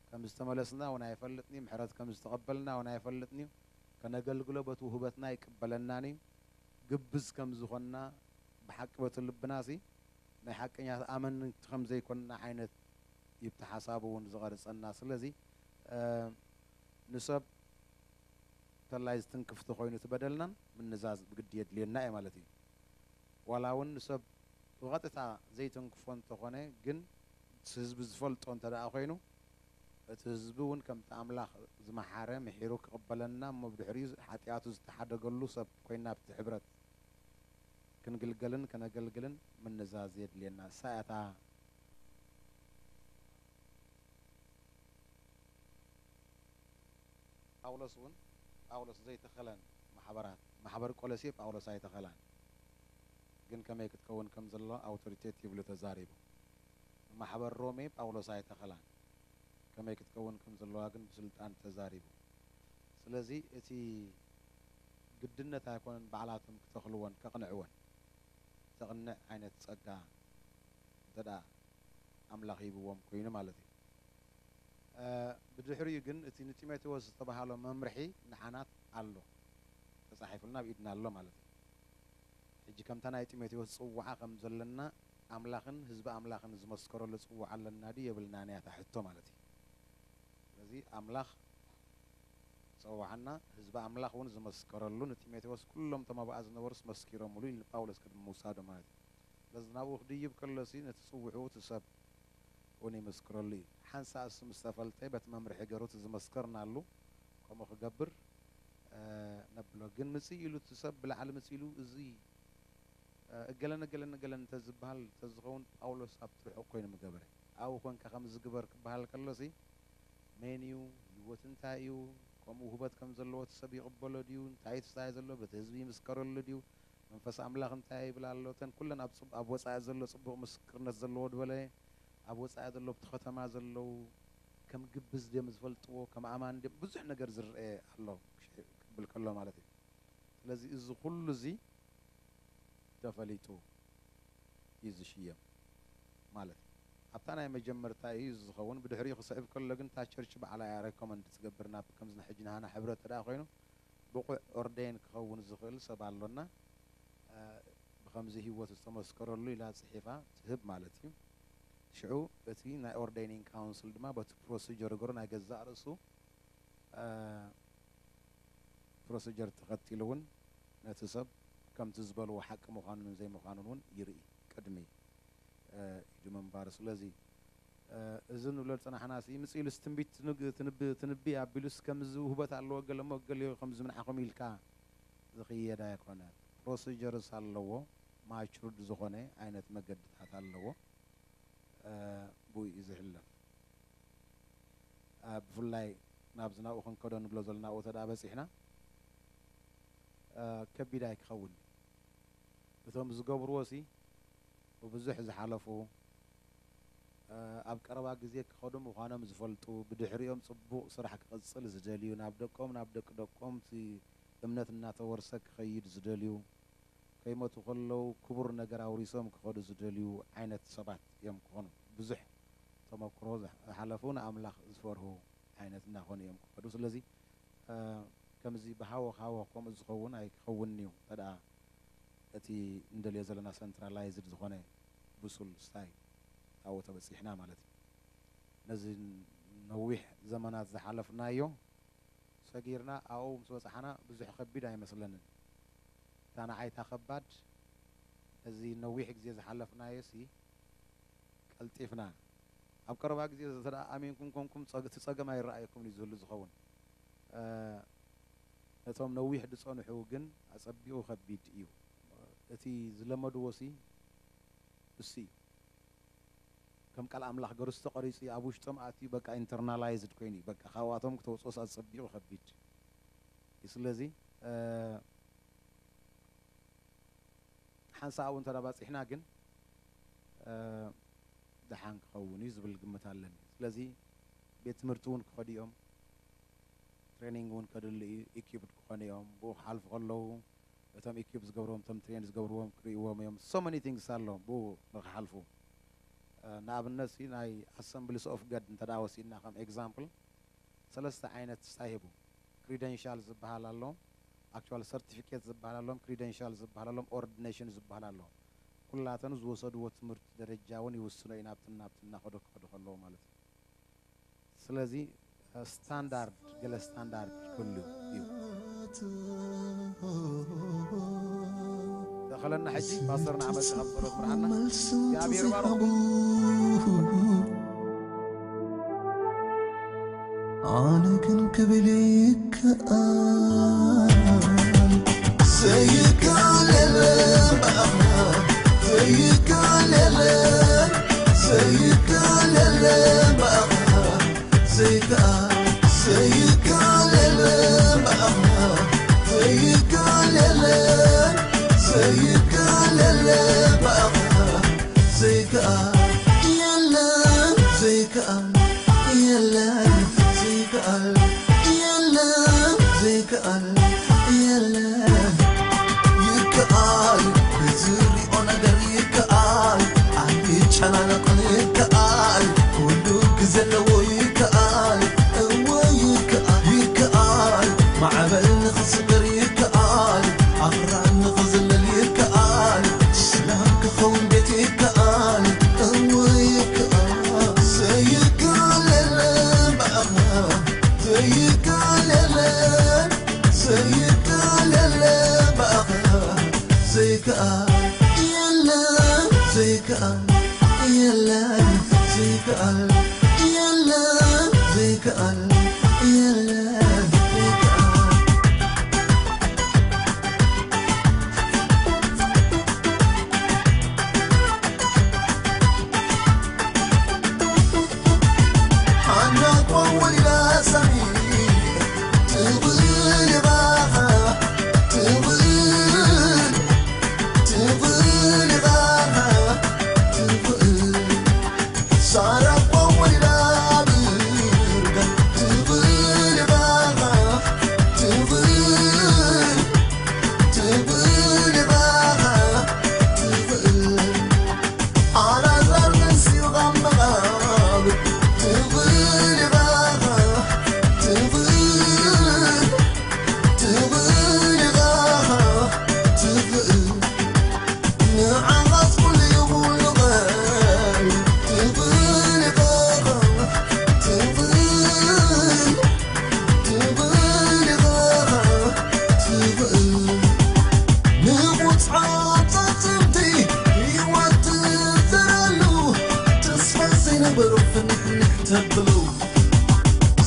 ከም ዝተመለስና እውን ኣይፈልጥን እዩ፣ ምሕረት ከም ዝተቐበልና እውን ኣይፈልጥን እዩ። ከነገልግሎ በቲ ውህበትና ኣይቅበለናን እዩ። ግብዝ ከም ዝኾንና ብሓቂ በቲ ልብናሲ ናይ ሓቀኛ ኣመንቲ ከም ዘይኮንና ዓይነት እዩ ብቲ ሓሳቡ እውን ዝቐርጸና። ስለዚ፣ እ፣ ንሰብ እንተላይ ዝትንክፍ ተኾይኑ እቲ በደልናን ምንዛዝ ብግዲ የድልየና እዩ ማለት እዩ። ዋላ እውን ንሰብ ብቐጥታ ዘይተንክፎ እንተኾነ ግን ህዝቢ ዝፈልጦ እንተ ደኣ ኮይኑ እቲ ህዝቢ እውን ከምቲ ኣምላኽ ዝመሓረ ምሒሩ ክቕበለና እሞ ብድሕሪኡ ሓጢኣቱ ዝተሓደገሉ ሰብ ኮይና ኣብቲ ሕብረት ክንግልገልን ከነገልግልን ምንዛዝ የድልየና። እሳ እያ እታ ጳውሎስ እውን ጳውሎስ ዘይተኸለን ማሕበራት ማሕበር ቆሎሴ ጳውሎስ ኣይተኸላን፣ ግን ከመይ ክትከውን ከም ዘለዎ ኣውቶሪቴት ይብሉ ተዛሪቡ። ማሕበር ሮሜ ጳውሎስ ኣይተኸላን፣ ከመይ ክትከውን ከም ዘለዋ ግን ብስልጣን ተዛሪቡ። ስለዚ እቲ ግድነት ኣይኮነን ባዕላቶም ክተኽልወን ከቕንዕወን ዘቕንዕ ዓይነት ጸጋ እንተ ደኣ ኣምላኽ ሂብዎም ኮይኑ ማለት እዩ። ብድሕሪኡ ግን እቲ ንጢሞቴዎስ ዝተባህሎ መምርሒ ንዓናት ኣሎ፣ ተጻሒፉልና ኣብ ኢድና ኣሎ ማለት እዩ። ሕጂ ከምታ ናይ ጢሞቴዎስ ጽዋዓ ከም ዘለና ኣምላኽን ህዝቢ ኣምላኽን ዝመስከረሉ ጽዋዓ ኣለና ድዩ የብልናን እያ እታ ሕቶ ማለት እዩ። ስለዚ ኣምላኽ ዝጸዋዓና ህዝቢ ኣምላኽ እውን ዝመስከረሉ ንጢሞቴዎስ ኩሎም እቶም ኣብኣ ዝነበሩስ መስኪሮምሉ ኢሉ ንጳውሎስ ቅድሚ ምውሳዱ ማለት እዩ። ስለዚ ናብኡ ክድይብ ከሎሲ ነቲ ጽውዕኡ እቲ ሰብ እውን ይምስክረሉ እዩ። ሓንሳእ እሱ ምስ ተፈልጠ በቲ መምርሒ ገይሩ እቲ ዝመስከርናሉ ከምኡ ክገብር ነብሎ። ግን ምጽእ ኢሉ እቲ ሰብ ብላዕሊ ምጽእ ኢሉ እዚ እገለን እገለን እገለን እንተዝበሃል እንተዝኸውን ጳውሎስ ኣብቲ ርሑቕ ኮይኑ ምገበረ። ኣብኡ ኮንካ ከምዚ ግበር ክበሃል ከሎሲ መን እዩ፣ ህይወት እንታይ እዩ፣ ከምኡ ውህበት ከም ዘለዎ እቲ ሰብ ይቕበሎ ድዩ፣ እንታይ እዩ ተሳይ ዘሎ፣ በቲ ህዝቢ ይምስከረሉ ድዩ፣ መንፈስ ኣምላኽ እንታይ ይብል ኣሎ፣ እተን ኩለን ኣብ ጽብ- ኣብ ወጻኢ ዘሎ ጽቡቕ ምስክርነት ዘለዎ ድበለ ኣብ ወጻኢ ዘሎ ኣብቲ ከተማ ዘለዉ ከም ግብዝ ድዮም ዝፈልጥዎ፣ ከም ኣማን ድዮም፣ ብዙሕ ነገር ዝረአ ኣሎ ክብል ከሎ ማለት እዩ። ስለዚ እዚ ኩሉ እዚ ተፈሊጡ እዩ ዝሽየም ማለት እዩ። ኣብታ ናይ መጀመርታ እዩ ዝኸውን። ብድሕሪኡ ክስዕብ ከሎ ግን እታ ቸርች ባዕላ እያ ሬኮመንድ ትገብር። ናብ ከምዚ ሕጂ ናህና ሕብረት ተደኣ ኮይኑ ብቑዕ ኦርዴን ክኸውን ዝኽእል ሰብ ኣሎና፣ ብከምዚ ህይወት ዝተመስከረሉ ኢላ ጽሒፋ ትህብ ማለት እዩ። ሽዑ እቲ ናይ ኦርዴኒንግ ካውንስል ድማ በቲ ፕሮሲጀር ገሩ ናይ ገዛእ ርእሱ ፕሮሲጀር ተኸቲሉ እውን ነቲ ሰብ ከምቲ ዝበልዎ ሓቂ ምዃኑን ዘይምዃኑን እውን ይርኢ ቅድሚ ኢዱ ምንባሩ። ስለዚ እዚ ንብሎ ዝጸናሕና ሲ ምጽእ ኢሉስ ትንቢት ትንብ- ትንቢ ኣቢሉስ ከምዚ ውህበት ኣለዎ ገለሞ ገሊዮ ከምዚ ምንዓኹም ኢልካ ዝኽየድ ኣይኮነ። ፕሮሲጀርስ ኣለዎ። ማቹርድ ዝኾነ ዓይነት መገድታት ኣለዎ። ብኡ እዩ ዝሕለፍ። ብፍላይ ናብዚ ናብኡ ክንከዶ ንብሎ ዘለና ናብኡ ተደኣ በጺሕና ከቢድ ኣይክኸውን። እቶም ዝገብርዎ ሲ ብብዙሕ ዝሓለፉ ኣብ ቀረባ ግዜ ክኸዱ ምዃኖም ዝፈልጡ ብድሕሪኦም ጽቡቕ ስራሕ ክቕጽል ዝደልዩ ናብ ደቆም ናብ ደቂ ደቆም እቲ እምነት እናተወርሰ ክኸይድ ዝደልዩ ከይሞቱ ከለዉ ክቡር ነገር ኣውሪሶም ክኸዱ ዝደልዩ ዓይነት ሰባት እዮም ክኾኑ። ብዙሕ ተመክሮ ዝሓለፉ ንኣምላኽ ዝፈርሁ ዓይነት እናኾኑ እዮም ክኸዱ። ስለዚ ከምዚ ብሃወኽ ሃወኽ ከምኡ ዝኸውን ኣይክኸውን እዩ። እንተ ደኣ እቲ እንደልዮ ዘለና ሰንትራላይዝድ ዝኾነ ብሱል ስታይ ኣብኡ ተበጺሕና ማለት እዩ። ነዚ ነዊሕ ዘመናት ዝሓለፍናዮ ሰጊርና ኣብኡ ምስ በጻሕና ብዙሕ ከቢድ ኣይመስለንን። እታ ንዓይታ ከባድ ነዚ ነዊሕ ግዜ ዝሓለፍናዮ ሲ ቀልጢፍና ኣብ ቀረባ ግዜ እንተ ደኣ ኣሚንኩም ኮንኩም ጸግ- እቲ ጸገም ኣይረኣየኩም እዩ ዝህሉ ዝኸውን። ነቶም ነዊሕ ዝጸንሑ ግን ኣጸቢቑ ከቢድ እዩ። እቲ ዝለመድዎ ሲ እሱ እዩ። ከም ቃል ኣምላኽ ገሩ ዝተቐሪጹ እዩ ኣብ ውሽጦም ኣትዩ በቃ ኢንተርናላይዝድ ኮይኑ እዩ። በቃ ካብኣቶም ክተውጽኦስ ኣጸቢቑ ከቢድ እዩ። ስለዚ ሓንሳእ ኣብኡ እንተ ባጺሕና ግን ደሓን ክኸውን እዩ ዝብል ግምት ኣለኒ። ስለዚ ቤት ትምህርቲ እውን ክኸዱ እዮም። ትሬኒንግ እውን ከድሊ እዩ። ኢኪፕድ ክኾኑ እዮም። ብኡ ክሓልፉ ከለዉ እቶም ኢኪፕ ዝገብርዎም እቶም ትሬን ዝገብርዎም ክርእይዎም እዮም። So many things ኣሎ ብኡ ንክሓልፉ። ንኣብነት ሲ ናይ ኣሰምብሊስ ኦፍ ገድ እንተ ወሲድና ከም ኤግዛምፕል ሰለስተ ዓይነት ስታይ ሂቡ። ክሪደንሻል ዝበሃል ኣሎ፣ ኣክቹዋል ሰርቲፊኬት ዝበሃል ኣሎም፣ ክሪደንሻል ዝበሃል ኣሎም፣ ኦርዲኔሽን ዝበሃል ኣሎ። ኩላተን ዝወሰድዎ ትምህርቲ ደረጃ እውን ይውስኖ እዩ ናብትን ናብትን እናኸዶ ክኸዱ ከለዉ ማለት እዩ። ስለዚ ስታንዳርድ ገለ ስታንዳርድ ክህሉ እዩ። ተኸለና ሕጂ ፓስተር ንዓመት ካብ ጸሎት ምርዓና እግዚኣብሔር ባርኹ። ክብል ይከኣል። ዘይከኣል የለን ብኣኻ፣ ዘይከኣል የለን፣ ዘይከኣል የለን ብኣኻ፣ ዘይከኣል፣ ዘይከኣል የለን ብኣኻ፣ ዘይከኣል የለን፣ ዘይከኣል የለን ብኣኻ፣ ዘይከኣል የለን፣ ዘይከኣል የለን፣ ዘይከኣል የለን፣ ዘይከኣል የለን። ይከኣል፣ ብዝሪኦ ነገር ይከኣል፣ ኣይጨናነቕን ይከኣል፣ ኩሉ ግዜ ኣለዎ ይከኣል፣ እወ ይከኣል፣ ይከኣል፣ ማዕበል ንኽስግር ይከኣል፣ ኣኽራን ንኽዝለል ይከኣል፣ ሰላም ክኸውን ቤት ይከኣል፣ እወ ይከኣል። ዘይከኣል የለን ብኣኻ፣ ዘይከኣል የለን፣ ዘይከኣል የለን ብኣኻ፣ ዘይከኣል የለን፣ ዘይከኣል የለን፣ ዘይከኣል የለን፣ ዘይከኣል የለን፣ ዘይከኣል። ሓና እኮ ወሊዳ ሳሚ ትኽእል ኢኻ፣ ትኽእል፣ ትኽእል ኢኻ፣ ትኽእል። ሳራ እኮ ወሊዳ ብርጋ ትኽእል ኢኻ፣ ትኽእል፣ ትኽእል ኢኻ፣ ትኽእል። ኣልዓዛር ተንሲኡ ካብ መቓብር ትኽእል ኢኻ፣ ትኽእል፣ ትኽእል ኢኻ፣ ትኽእል። ንዓኻስ ኩሉ ይኹን ልቐል ትኽእል ኢኻ፣ ትኽእል፣ ትኽእል ኢኻ፣ ትኽእል። ንቑጽዓት ኣዕጽምቲ ህይወት ትዘራሉ፣ ተስፋ ዘይነበሮ ፍንሕንሕ ተብሉ።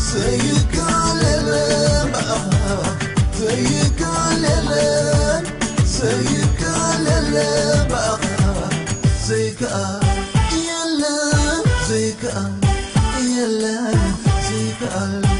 ዘይከኣል የለን ብኣኻ፣ ዘይከኣል የለን፣ ዘይከኣል የለን ብኣኻ፣ ዘይከኣል የለን፣ ዘይከኣል የለን፣ ዘይከኣል